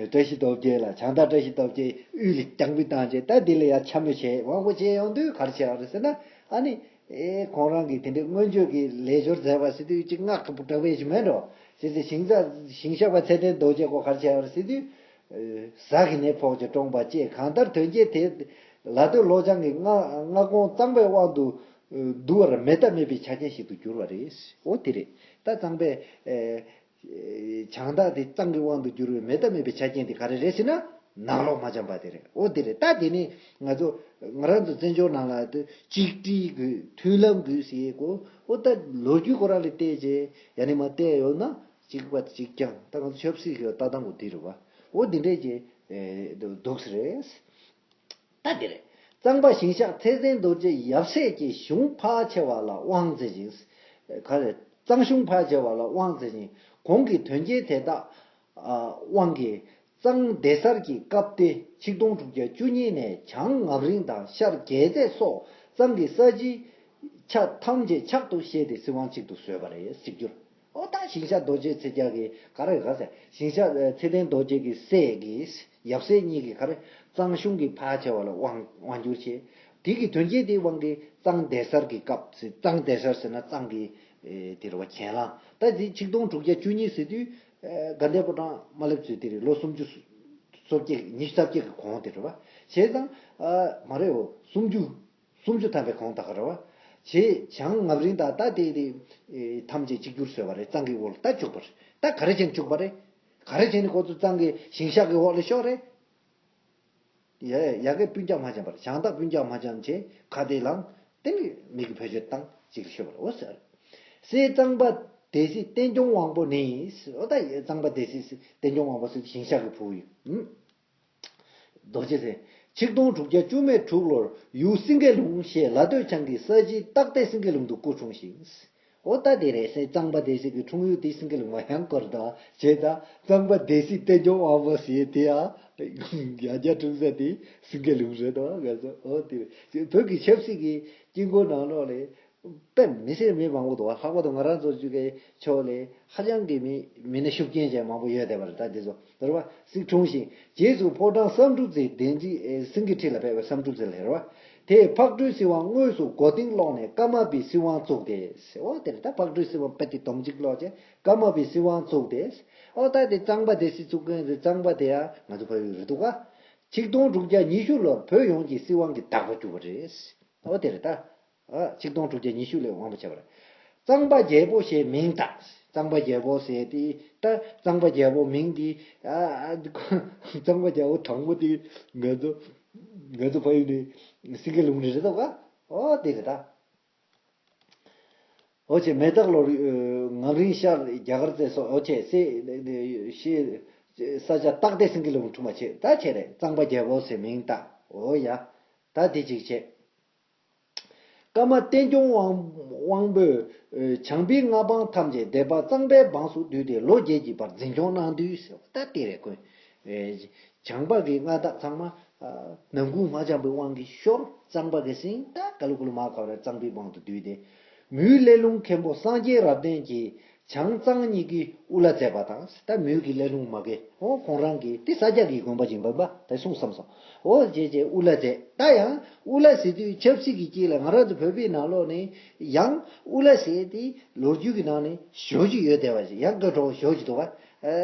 བཀྲ་ཤིས་སྟོབས་རྒྱས་ལ་བྱང་བདག་བཀྲ་ཤིས་སྟོབས་རྒྱས་དབུས་ལ་རྐྱང་པའི་བཏང་བྱས། ད་འདི་ལ་ཡ་འཕྱ་སྨོད་བྱས་དབང་པོ་བྱས་ཡོང་དུས་ག་རེ་བྱས་པ་རེད་ཟེར་ན། ཨ་ནི། ཨེ་ཁོང་རང་གིས་དེ་འདྲའི་མངོན་སྤྱོད་ཀྱི་ལས་སྦྱོར་མཛད་པ་ཟེར་དུས་ཅིག་སྔགས་ཀྱི་འབྲེལ་བ་ཞིག་མེད་འགྲོ། ཟེར་ཏེ་ཞིང་ས་ཞིང་གཤེགས་པ་ཚེ་བརྟན་རྡོ་རྗེ་ཁོ་ག་རེ་བྱས་པ་རེད་ཟེར་དུས། ཟ་གི་ནད་ཕོག་ཅིང་གྲོངས་པ་བཅས་གང་ལྟར་དོན་རྐྱེན་དེ་ལ་སྟོད་ལོ་ལྗང་གི་སྔ་སྔ་དགོང་གཙང་པའི་དབང་དུ་བསྡུ་བར་མེ་མདའ་མེད་པའི་ཆ་རྐྱེན་ཞིག་ཏུ་གྱུར་པ་རེད། འོ་དེ་རེད། ད་གཙང་པའི་ཨེ་བྱང་བདག་དེ་གཙང་གི་དབང་དུ་གྱུར་བའི་མེ་མདའ་མེད་པའི་ཆ་རྐྱེན་དེ་ག་རེ་རེད་ཟེར་ན། ནག་ལོག་མ་འཆམ་པ་དེ་རེད། འོ་དེ་རེད། ད་དེ་ནི་ང་ཚོ་ང་རང་ཚོ་བཙན་བྱོལ་ནང་ལ་དེ་གཅིག་སྒྲིལ་དགོས། མཐུན་ལམ་དགོས་ཟེར་གོ། འོ་ད་ལོ་རྒྱུས་ཁོ་རང་ལ་བལྟས་རྗེས་ཡ་ནི་མ་བལྟས་ཡོད་ན་གཅིག་པ་གཅིག་རྐྱང་། ད་ང་ཚོ་ཆབ་སྲིད་ཀྱི་ལྟ་སྟངས་གོ་དེ་རེད་བ། འོ་འདི་འདྲས་ཀྱི་ཨེ་འདུག་སེ་རེད། ད་འདི་རེད། གཙང་པ་ཞིང་གཤེགས་ཚེ་བརྟན་རྡོ་རྗེ་ཡབ་སྲས་ཀྱི་གཞུང་ཕལ་ཆེ་བ་ལ་དབང་མཛད་ཅིང་། ག་རེ། གཙང་གཞུང་ཕལ་ཆེ་བ་ལ་དབང་མཛད་ཅིང་གོང་གི་དོན་རྐྱེན་དེ་དག་དབང་གིས་གཙང་སྡེ་གསར་གྱི་སྐབས་ཏེ་ཆིག་སྟོང་དྲུག་བརྒྱ་བཅུ་གཉིས་ནས་བྱང་ངམ་རིང་དང་ཤར་རྒྱལ་རྩེ་སོགས་གཙང་གི་ས་གཞིའི་ཆ་ཐམས་ཅད་ཕྱག་ཏུ་བཞེས་ཏེ་སྲིད་དབང་གཅིག་ཏུ་བཟོས་པ་རེད། གཅིག་གྱུར། ཨོ་ད་ཞིང་གཤེགས་རྡོ་རྗེ་ཚེ་རྒྱལ་གྱིས་ག་རེ་ག་ཟེར། ཞིང་གཤེགས་ཚེ་བརྟན་རྡོ་རྗེ་གི་སྲས་ཀྱིས་ཡབ་སྲས་གཉིས་ཀྱིས་ག་རེ་གཙང་གཞུང་གི་ཕལ་ཆེ་བ་ལ་དབང་དབང་བསྒྱུར་བྱས། དེ་གི་དོན་རྐྱེན་དེའི་དབང་གིས་གཙང་སྡེ་གསར་གྱི་སྐབས་ཟེར། གཙང་སྡེ་གསར་ཟེར་ན་གཙང་གི་ཨེ་དེ་རེད་བ། གྱེན་ལངས། ད་དེ་ཆིག་སྟོང་དྲུག་བརྒྱ་བཅུ་གཉིས་ཟེར་དུས་ཨེ་དགའ་ལྡན་ཕོ་བྲང་དམར་ལེབ་ཚོས་དེ་རེད། ལོ་སུམ་ཅུ་སོ་བརྒྱད་ཉི་ཤུ་རྩ་བརྒྱད་ཀྱི་གོང་དེ་རེད་བ། བྱས་ཙང་ཨ་མ་རེད། འོ་སུམ་ཅུ། སུམ་ཅུ་ཐམ་པའི་གོང་དག་རེད་བ། བྱས་བྱང་ངམ་རིང་དང་ད་དེ་དེ་ཨེ་ཐམས་ཅད་གཅིག་གྱུར་བཟོས་པ་རེད། གཙང་གི་འོག་ལ་ད་བཅུག་པ་རེད། ད་ག་རེ་བྱས་ནས་བཅུག་པ་རེད། ག་རེ་བྱས་ནས་ཁོ་ཚོ་གཙང་གི་ཞིང་གཤེགས་ཀྱི་འོག་ལ་ཤོར་རེད། ཡ་ཡ་གི་སྤུན་ཀྱག་མ་འཆམ་པར་བྱང་བདག་སྤུན་ཀྱག་མ་འཆམ་བྱས་ཁ་གཏད་ལངས། དེ་ནི་མི་གི་བེད་སྤྱོད་བཏང་གཅིག་ལ་ཤོར་བ་རེད། འོ་ཟེར། སྲས་གཙང་པ་སྡེ་སྲིད་བསྟན་སྐྱོང་དབང་པོ་ནི། འོ་ད་གཙང་པ་སྡེ་སྲིད་བསྟན་སྐྱོང་དབང་པོ་ཟེར་ཞིང་གཤེགས་ཀྱི་བུ་ཡིན། རྡོ་རྗེ་ཟེར། ཆིག་སྟོང་དྲུག་བརྒྱ་བཅུ་མེད་དྲུག་ལོར་ཡུལ་སེང་གེ་ལུང་ཞེས་ལ་སྟོད་བྱང་གི་ས་གཞིའི་སྟག་སྡེ་སེང་གེ་ལུང་དུ་སྐུ་འཁྲུངས་ཤིང་། འོ་ད་དེ་རེད། སྲས་གཙང་པ་སྡེ་སྲིད་ཀྱི་འཁྲུངས་ཡུལ་དེ་སེང་གེ་ལུང་མ་ཡང་སྐོར་དང་བྱས་ད། གཙང་པ་སྡེ་སྲིད་བསྟན་སྐྱོང་དབང་པོ་ཟེར་དེ་ཡང་ཡང་བསྐྱར་འཁྲུངས་ས་དེ་སེང་གེ་ལུང་རེད་དོ། ང་ཚོ་འོ་དེ་རེད། བོད་ཀྱི་ཆབ་སྲིད་ཀྱི་དཀྱིལ་འཁོར་ནང་ལོགས་ལས། དཔེ་མི་སྲིད་མི་མང་པོ་འདུག་བ། ལྷག་པར་དུ་ང་རང་ཚོ་ཚོ་གི་ཕྱོགས་ལས་ཧ་ཅང་གི་མི་མི་སྣ་ཤུགས་རྐྱེན་ཅན་མང་པོ་ཡོད་བསྡད་པ་རེད། ད་འདི་ཚོ་རེད་བ། སྲིད་འཁྲུངས་ཤིང་རྗེས་སུ་ཕོ་བྲང་བསམ་གྲུབ་རྩེའི་གདན་རྩེ་ཨེ་སེང་གེ་ཁྲི་ལ་ཕེབས་པའི་བསམ་གྲུབ་རྩེ་ལ་རེད་བ། དེས་ཕག་གྲུའི་སྲིད་དབང་དངོས་སུ་མགོ་རྟིང་སློག་ནས་ཀརྨ་པའི་སྲིད་དབང་བཙུགས་ཏེ། འོ་དེ་རེད། ད་ཕག་གྲུའི་སྲིད་དབང་རྦད་དེ་སྡོམ་གཅིག་སློག་བྱས་ཀརྨ་པའི་སྲིད་དབང་བཙུགས་ཏེ། འོ་ད་དེ་གཙང་པ་སྡེ་སྲིད་བཙུགས་མཁན་རེད། གཙང་པ་དེ་ཡང་ང་ཚོ་བལ་ཡུལ་རེད་འདུག་ག་ཆིག་སྟོང་དྲུག་བརྒྱ་ཉི་ཤུ་ལོར་བོད་ཡོངས་ཀྱི་སྲིད་དབང་གི་བདག་པོ་གྱུར་པ་རེད། འོ་དེ་རེད་ད། ཨ་ཆིག་སྟོང་དྲུག་བརྒྱ་ཉི་ཤུ་ལོར་དབང་པོ་བྱས་པ་རེད། གཙང་པ་རྒྱལ་པོ་ཞེས་མིང་བཏགས། གཙང་པ་རྒྱལ་པོ་ཟེར་དེ་ད་གཙང་པ་རྒྱལ་པོ་མིང་དེ་ཨ་ཨ་གཙང་པ་རྒྱལ་པོ་དང་པོ་དེ་ང་ཚོ་ང་ཚོ་ཕ་ཡུལ་ནས་སེང་གེ་ལུང་རེད་དོ་ག་འོ་དེ་རེད་ད། འོ་ཆེ་མེ་སྟག་ལོར་ངམ་རིང་ཤར་རྒྱ་གར་རྩེ་སོགས་འོ་ཆེ་སེ་ཤེ་ས་ཆ་སྟག་སྡེ་སེང་གེ་ལུང་འཁྲུངས་པ་བྱས། ད་ཆེ་རེད། གཙང་པ་རྒྱལ་པོ་ཟེར་མིང་བཏགས། འོ་ཡ། ད་དེ་གཅིག་བྱས། ཀརྨ་བསྟན་སྐྱོང་དབང་དབང་པོས་ཨེ་བྱང་པའི་མངའ་འབངས་ཐམས་ཅད་སྡེ་པ་གཙང་པའི་འབངས་སུ་བསྡུས་ཏེ་ལོ་བརྒྱད་ཀྱི་བར་འཛིན་སྐྱོང་གནང་དུས་ཟེར་བ་ད་དེ་རེད་ཀུན། ཨེ་བྱང་པ་གི་མངའ་བདག་ཚང་མ་ཨ་ནང་ཁུལ་མ་འཆམ་པའི་དབང་གིས་ཤོར། གཙང་པ་གི་སྲིད་ད་ག་ལུ་ག་ལུ་མ་ག་བ་རེད། གཙང་པའི་འབངས་སུ་བསྡུས་ཏེ། མུའི་གླེ་ལུང་མཁན་པོ་སངས་རྒྱས་རབ་བརྟན་གྱིས། བྱང་གཙང་གཉིས་ཀྱི་དབུ་བླ་མཛད་པ་དང་། ད་མུའུ་གི་གླེ་ལུང་མ་གི་འོ་ཁོང་རང་གི་དེ་ས་སྐྱ་གི་དགོན་པ་ཅིག་འབབ་པ་ད་གསུངས་བསམ་སོང་། འོ་རྗེས་རྗེས་དབུ་བླ་མཛད། ད་ཡང་དབུ་བླ་ཟེར་དུས་ཆབ་སྲིད་ཀྱི་དཀྱིལ་ལ་ང་རང་ཚོ་བོད་པའི་ནང་ལོགས་ནས་ཡང་དབུ་བླ་ཟེར་དེ་ལོ་རྒྱུས་ཀྱི་ནང་ནས་ཞོ་ཅིག་ཡོད་བསྡད་པ་ཞིག་ཡང་དགོད་བྲོ་ཞོ་ཅིག་འདུག་བ།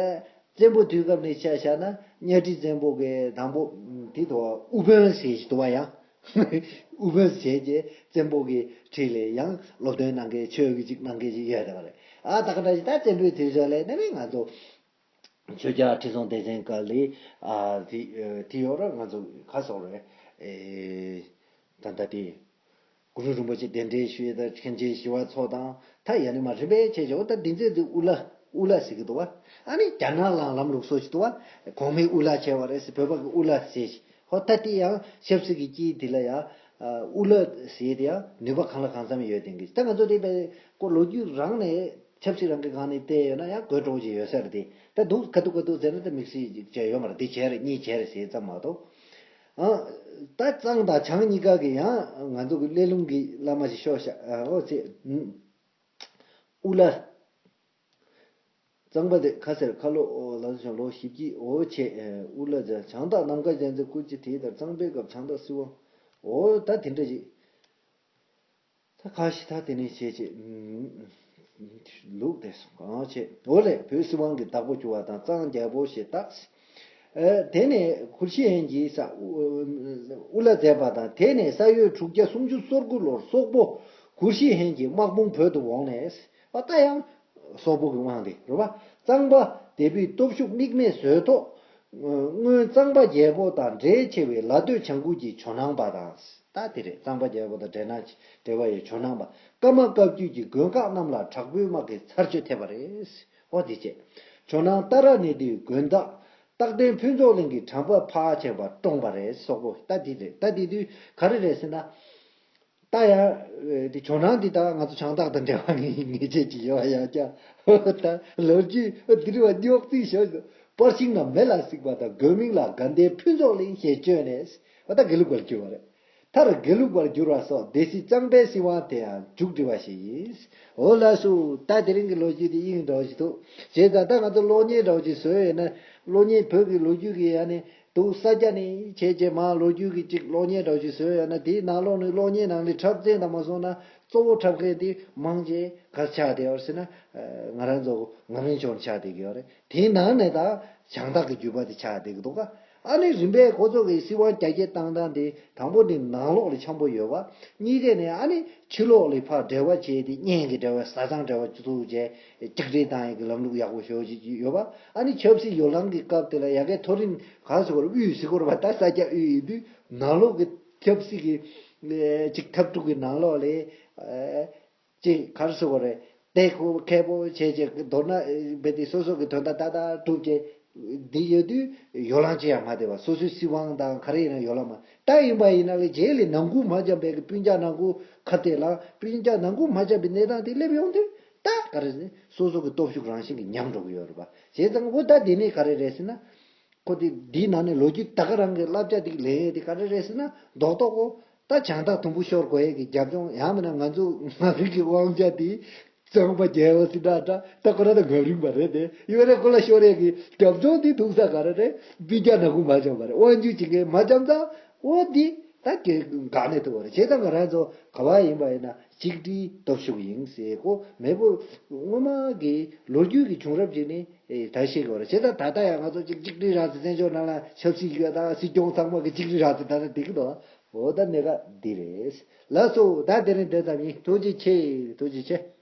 བཙན་པོ་དུས་སྐབས་ནས་ཆ་བཞག་ན་གཉའ་ཁྲི་བཙན་པོ་གི་དང་པོ་དེ་དུ་དབུ་དཔོན་ཟེར་ཞིག་འདུག་བ། ཡང་དབུ་དཔོན་ཟེར་གྱི་བཙན་པོ་གི་ཁྲི་ལ་ཡང་སློབ་སྟོན་གནང་མཁན་ཆོས་ཀྱི་ཅིག་གནང་མཁན་ཅིག་ཡོད་རེད་བ་རེད། ཨ་ད་ག་འདྲ་ཞིག་ད་བཙན་པོའི་དུས་ཚོད་ལ་ནི་མི་ང་ཚོ་ཆོས་རྒྱལ་ཁྲི་སྲོང་ལྡེ་བཙན་སྐབས་ལ་ཨ་དེ་དེ་ཡོད་རེད། ང་ཚོ་ག་སོགས་རེད། ཨེ་ད་ལྟ་དེ་གུ་རུ་རིན་པོ་ཆེ་གདན་འདྲེན་ཞུས་དང་མཁན་ཆེན་ཞི་བ་འཚོ་དང་ད་ཡ་ནི་མ་རིམ་པས་བྱས་བྱས། འོ་ད་འདི་ཚོས་འདི་དབུ་བླ་དབུ་བླ་ཟེར་གི་འདུག་བ། ཨ་ནི་རྒྱ་ནག་ལའང་ལམ་ལུགས་སྲོལ་ཞིག་འདུག་བ། གོང་མའི་དབུ་བླ་བྱས་པ་རེད་ཟེར། བོད་པ་གི་དབུ་བླ་ཟེར་ཞིག་འོ་ད་དེ་ཡང་ཆབ་སྲིད་ཀྱི་དཀྱིལ་དེ་ལ་ཡང་དབུ་བླ་ཟེར་དེ་ཡང་ནུས་པ་གང་ལ་གང་འཚམ་ཡོད་དེ་གི། ད་ང་ཚོ་དེ་བས་ཁོ་ལོ་རྒྱུས་རང་ནས་ཆབ་སྲིད་རང་གི་སྒང་ནས་བལྟས་ཡོད་ན་ཡང་དགོད་བྲོ་ཅིག་ཡོད་ས་རེད་དེ། ད་འདུག་ག་འདུག་ག་འདུག་ཟེར་ན་ད་དམིགས་བསལ་ཅིག་བྱས་ཡོད་མ་རེད། དེ་བྱས་རེད་གཉིས་བྱས་རེད་ཟེར་ཙམ་མ་གཏོགས། ཨ་ད་གཙང་དང་བྱང་གཉིས་ཀ་གི་ཡང་ང་ཚོ་གི་གླེ་ལུང་གི་བླ་མ་ཞིག་ཤོག་ཤག་ཨ་འོ་ཚེ། ཨུ་ལ། གཙང་པ་དེ་ཁ་སེར་ཁ་ལོ་ལ་སོགས་ལོ་བཞི་བཅུ་འོ་བྱས། ཨུ་ལ་ཇ་བྱང་སྟག་ནམ་མཁའ་རྒྱལ་མཚན་སྐུ་མཆེད་དེ་ལྟར་གཙང་པའི་སྐབས་བྱང་སྟག་སྲིད་དབང་འོ་ད་དེ་འདྲ་ཞིག་ད་ཁ་ཤི་ད་དེ་ནས་བྱས་བྱས། ལུག་དེ་སོང་གང་བྱས། འོ་ལས་བོད་སྲིད་དབང་གི་བདག་པོ་གྱུར་བ་དང་གཙང་རྒྱལ་པོ་ཞེས་བཏགས། དེ་ནས་གུ་ཤྲི་ཧན་གྱིས་ས་ཨུ་ལ་མཛད་པ་དང་། དེ་ནས་ས་ཡོས་དྲུག་བརྒྱ་སུམ་ཅུ་སོ་དགུ་ལོར་སོག་པོ་གུ་ཤྲི་ཧན་གྱི་དམག་དཔུང་བོད་དུ་འོངས་ནས། ཨ་ད་ཡང་སོག་པོ་གི་དབང་དེ་རེད་བ། གཙང་པ་དེ་བུའི་སྟོབས་ཤུགས་དམིགས་མེད་བཟོས་ཐོག་སྔོན་གཙང་པ་རྒྱལ་པོ་དང་འབྲེལ་ཆེ་བའི་ལ་སྟོད་བྱང་ཁུལ་གྱི་ཇོ་ནང་པ་དང་། ད་དེ་རེད། གཙང་པ་རྒྱལ་པོ་དང་འབྲེལ་ན་འབྲེལ་བ་ཡོད་ཇོ་ནང་པ། ཀརྨ་བཀའ་བརྒྱུད་ཀྱི་དགོན་ཁག་རྣམས་ལ་དྲག་པོའི་དམག་གིས་ཚར་གཅོད་ཐེབས་པ་རེད། ཨོ་དེ་བྱས། ཇོ་ནང་ཏཱ་ར་ནི་ཏིའི་དགོན་བདག་རྟག་བརྟན་ཕུན་ཚོགས་གླིང་གི་གྲམ་པ་ཕར་ཕྱིན་པ་བཀྲོངས་པ་རེད། སོག་པོ་ད་དེ་རེད། ད་དེ་དུས་ག་རེ་རེད་ཟེར་ན། ད་ཡང་དེ་ཇོ་ནང་འདི་ད་ང་ཚོ་བྱང་སྟག་དང་འབྲེལ་བ་ངེས་ངེས་ཅན་ཅིག་ཡོད་ཡང་ཀྱང་། ད་ལོ་རྒྱུས་འདི་རུ་བ་རྙོག་འཛིང་ཤོར་སོང་། པར་ཤིང་ན་མེ་ལ་གཟིགས་པ་དང་། དགོན་མིང་ལ་དགའ་ལྡན་ཕུན་ཚོགས་གླིང་ཞེས་བཅོས་ནས། ཨ་ད་དགེ་ལུགས་པར་གྱུར་བ་རེད། མཐར་དགེ་ལུགས་པར་གྱུར་བ་སོགས་སྡེ་སྲིད་གཙང་པའི་སྲིད་དབང་དེའང་མཇུག་བསྒྲིལ་བ་ཞིག་ཡིན། འོ་ལགས་སོ། ད་དེ་རིང་གི་ལོ་རྒྱུས་དེ་ཨིན་འདྲ་ཞིག་འདུག་བྱས་ཙང་ད་ང་ཚོ་གློག་བརྙན་འདྲ་ཞིག་བཟོས་ཡོད་ན། གློག་བརྙན་བོད་ཀྱི་ལོ་རྒྱུས་ཀྱི་ཡ་ནས་འདུག་ས་སྐྱ་ནས་བྱས་རྗེས་མ་ལོ་རྒྱུས་ཀྱི་ཅིག་གློག་བརྙན་འདྲ་ཞིག་བཟོས་ཡོད་ན། དེའི་ནང་ལོགས་ནས་གློག་བརྙན་ནང་ནས་འཁྲབ་ཚན་དང་མ་སོང་ན་གཙོ་བོ་འཁྲབ་མཁན་དེ་མང་ཆེ་ག་ཆགས་བསྡད་ཡོད་ཟེར་ན། ང་རང་ཚོ་ངག་དབང་ཆོས་ཆགས་བསྡད་ཀྱི་ཡོད་རེད། དེའི་ནང་ནས་ད་བྱང་སྟག་གི་བརྒྱུད་པ་དེ་ཆགས་བསྡད་ཀྱི་འདུག་ག་ཨ་ནི་རིམ་པས་ཁོ་ཚོ་གི་སྲིད་དབང་རྒྱ་སྐྱེད་བཏང་སྟངས་དེ། དང་པོ་ནི་ནང་ལོགས་ལ་འཆམ་པོ་ཡོད་པ། གཉིས་རེ་ནས་ཨ་ནི་ཕྱི་ལོགས་ལ་ཕར་འབྲེལ་བ་བྱས་ཏེ། གཉེན་གྱི་འབྲེལ་བ། བཟའ་ཚང་འབྲེལ་བ་བཙུགས་བྱས་གཅིག་སྒྲིལ་བཏང་ཡག་གི་ལམ་ལུགས་ཡག་པོ་ཞེ་པོ་ཅིག་ཡོད་པ། ཨ་ནི་ཆབ་སྲིད་ཡོ་ལང་གི་སྐབས་དེ་ལ་ཡ་གའི་མཐོ་རིམ་ག་ཟེར་དགོས་རེད། དབུས་ཟེར་དགོས་རེད་པ། ད་ས་སྐྱ་དབུས་ཡིན་དུས་ནང་ལོགས་ཀྱི་ཆབ་སྲིད་ཀྱི་ཅིག་འཐབ་འཁྲུག་གི་ནང་ལོགས་ལ། ཅིག་ག་རེ་ཟེར་དགོས་རེད། དེ་ཁོ་མཁས་པོ་བྱས་བྱས་མདོར་ན་རྦད་དེ་སོ་སོ་གི་དོན་དག་ཏག་ཏག་སྒྲུབ་བྱས་འདི་ཡོད་དུས་ཡོ་ལང་ཅི་ཡང་མ་བསྡད་པ། སོ་སོའི་སྲིད་དབང་དང་ག་རེ་ཡིན་ན་ཡོ་ལང་མ་ད་ཡིན་པ་ཡིན་ན་ལས་རྗེས་ལ་ནང་ཁུལ་མ་འཆམ་པའི་གི་སྤུན་ཀྱག་ནང་ཁུལ་ཁ་གཏད་ལ་སྤུན་ཀྱག་ནང་ཁུལ་མ་འཆམ་པའི་གནས་སྟངས་དེ་སླེབས་ཡོང་དུས་ད་ག་རེ་ཟེར། སོ་སོ་གི་སྟོབས་ཤུགས་རང་བཞིན་གྱིས་ཉམས་འགྲོ་གི་ཡོད་རེད་པ། བྱས་ཙང་འོ་ད་དེ་ནས་ག་རེ་རེད་ཟེར་ན། ཁོ་དེ་འདིའི་ནང་ནས་ལོ་རྒྱུས་ད་ག་རང་གི་བསླབ་བྱ་དེ་ལེན་ཡས་དེ་ག་རེ་རེད་ཟེར་ན། རྡོག་རྡོག་གོ། ད་བྱང་སྟག་དུམ་བུ་ཤོར་དགོས་ཡས་ཀྱི་རྒྱབ་ལྗོངས། ཡང་མིན་ན་ང་ཚོ་མངའ་རིས་ཀྱི་དབང་ཆ་དེ་གཙང་པ་རྒྱལ་པོ་སྲིད་དགྲ་འདྲ། ད་ཁོ་རང་ད་མངའ་རིས་པ་རེད་དེ། ཡོད་རེད། ཁོ་ལ་ཤོར་ཡས་ཀྱི་རྒྱབ་ལྗོངས་དེ་ཐུག་ས་ག་རེ་རེད། སྤུན་ཀྱག་ནང་ཁུལ་མ་འཆམ་པ་རེད། དབང་སྒྱུར་བྱེད་མཁན་མ་འཆམ་ས། འོ་འདི་ད་གལ་འགག་གནད་ཐུག་པ་རེད། བྱས་ཙང་ང་རང་ཚོ་ག་པར་ཡིན་པ་ཡིན་ན་གཅིག་སྒྲིལ་སྟོབས་ཤུགས་ཡིན་ཟེར། ཁོ་མེས་པོ་སྔོན་མ་གི་ལོ་རྒྱུས་ཀྱི་བྱུང་རབས་ཅིག་ནི་ཨེ་ད་ཤེས་དགོས་རེད། བྱས་ཙང་ད་ལྟ་ཡང་ང་ཚོ་གཅིག་གཅིག་སྒྲིལ་རག་ཚེ་བཙན་བྱོལ་ནང་ལ་ཆབ་སྲིད་ཀྱི་ད་སྲིད་སྐྱོང་ཚང་མ་གི་གཅིག་སྒྲིལ་རག་ཚེ་ད་ལྟ་བསྡད་ཀྱི་འདུག་འོ་ད་གནད་འགག་འདི་རེད། ལགས་སོ། ད་དེ་རིང་དེ་ཙམ་ཡིན། ཐུགས་རྗེ་ཆེ། ཐུགས་རྗེ་ཆེ།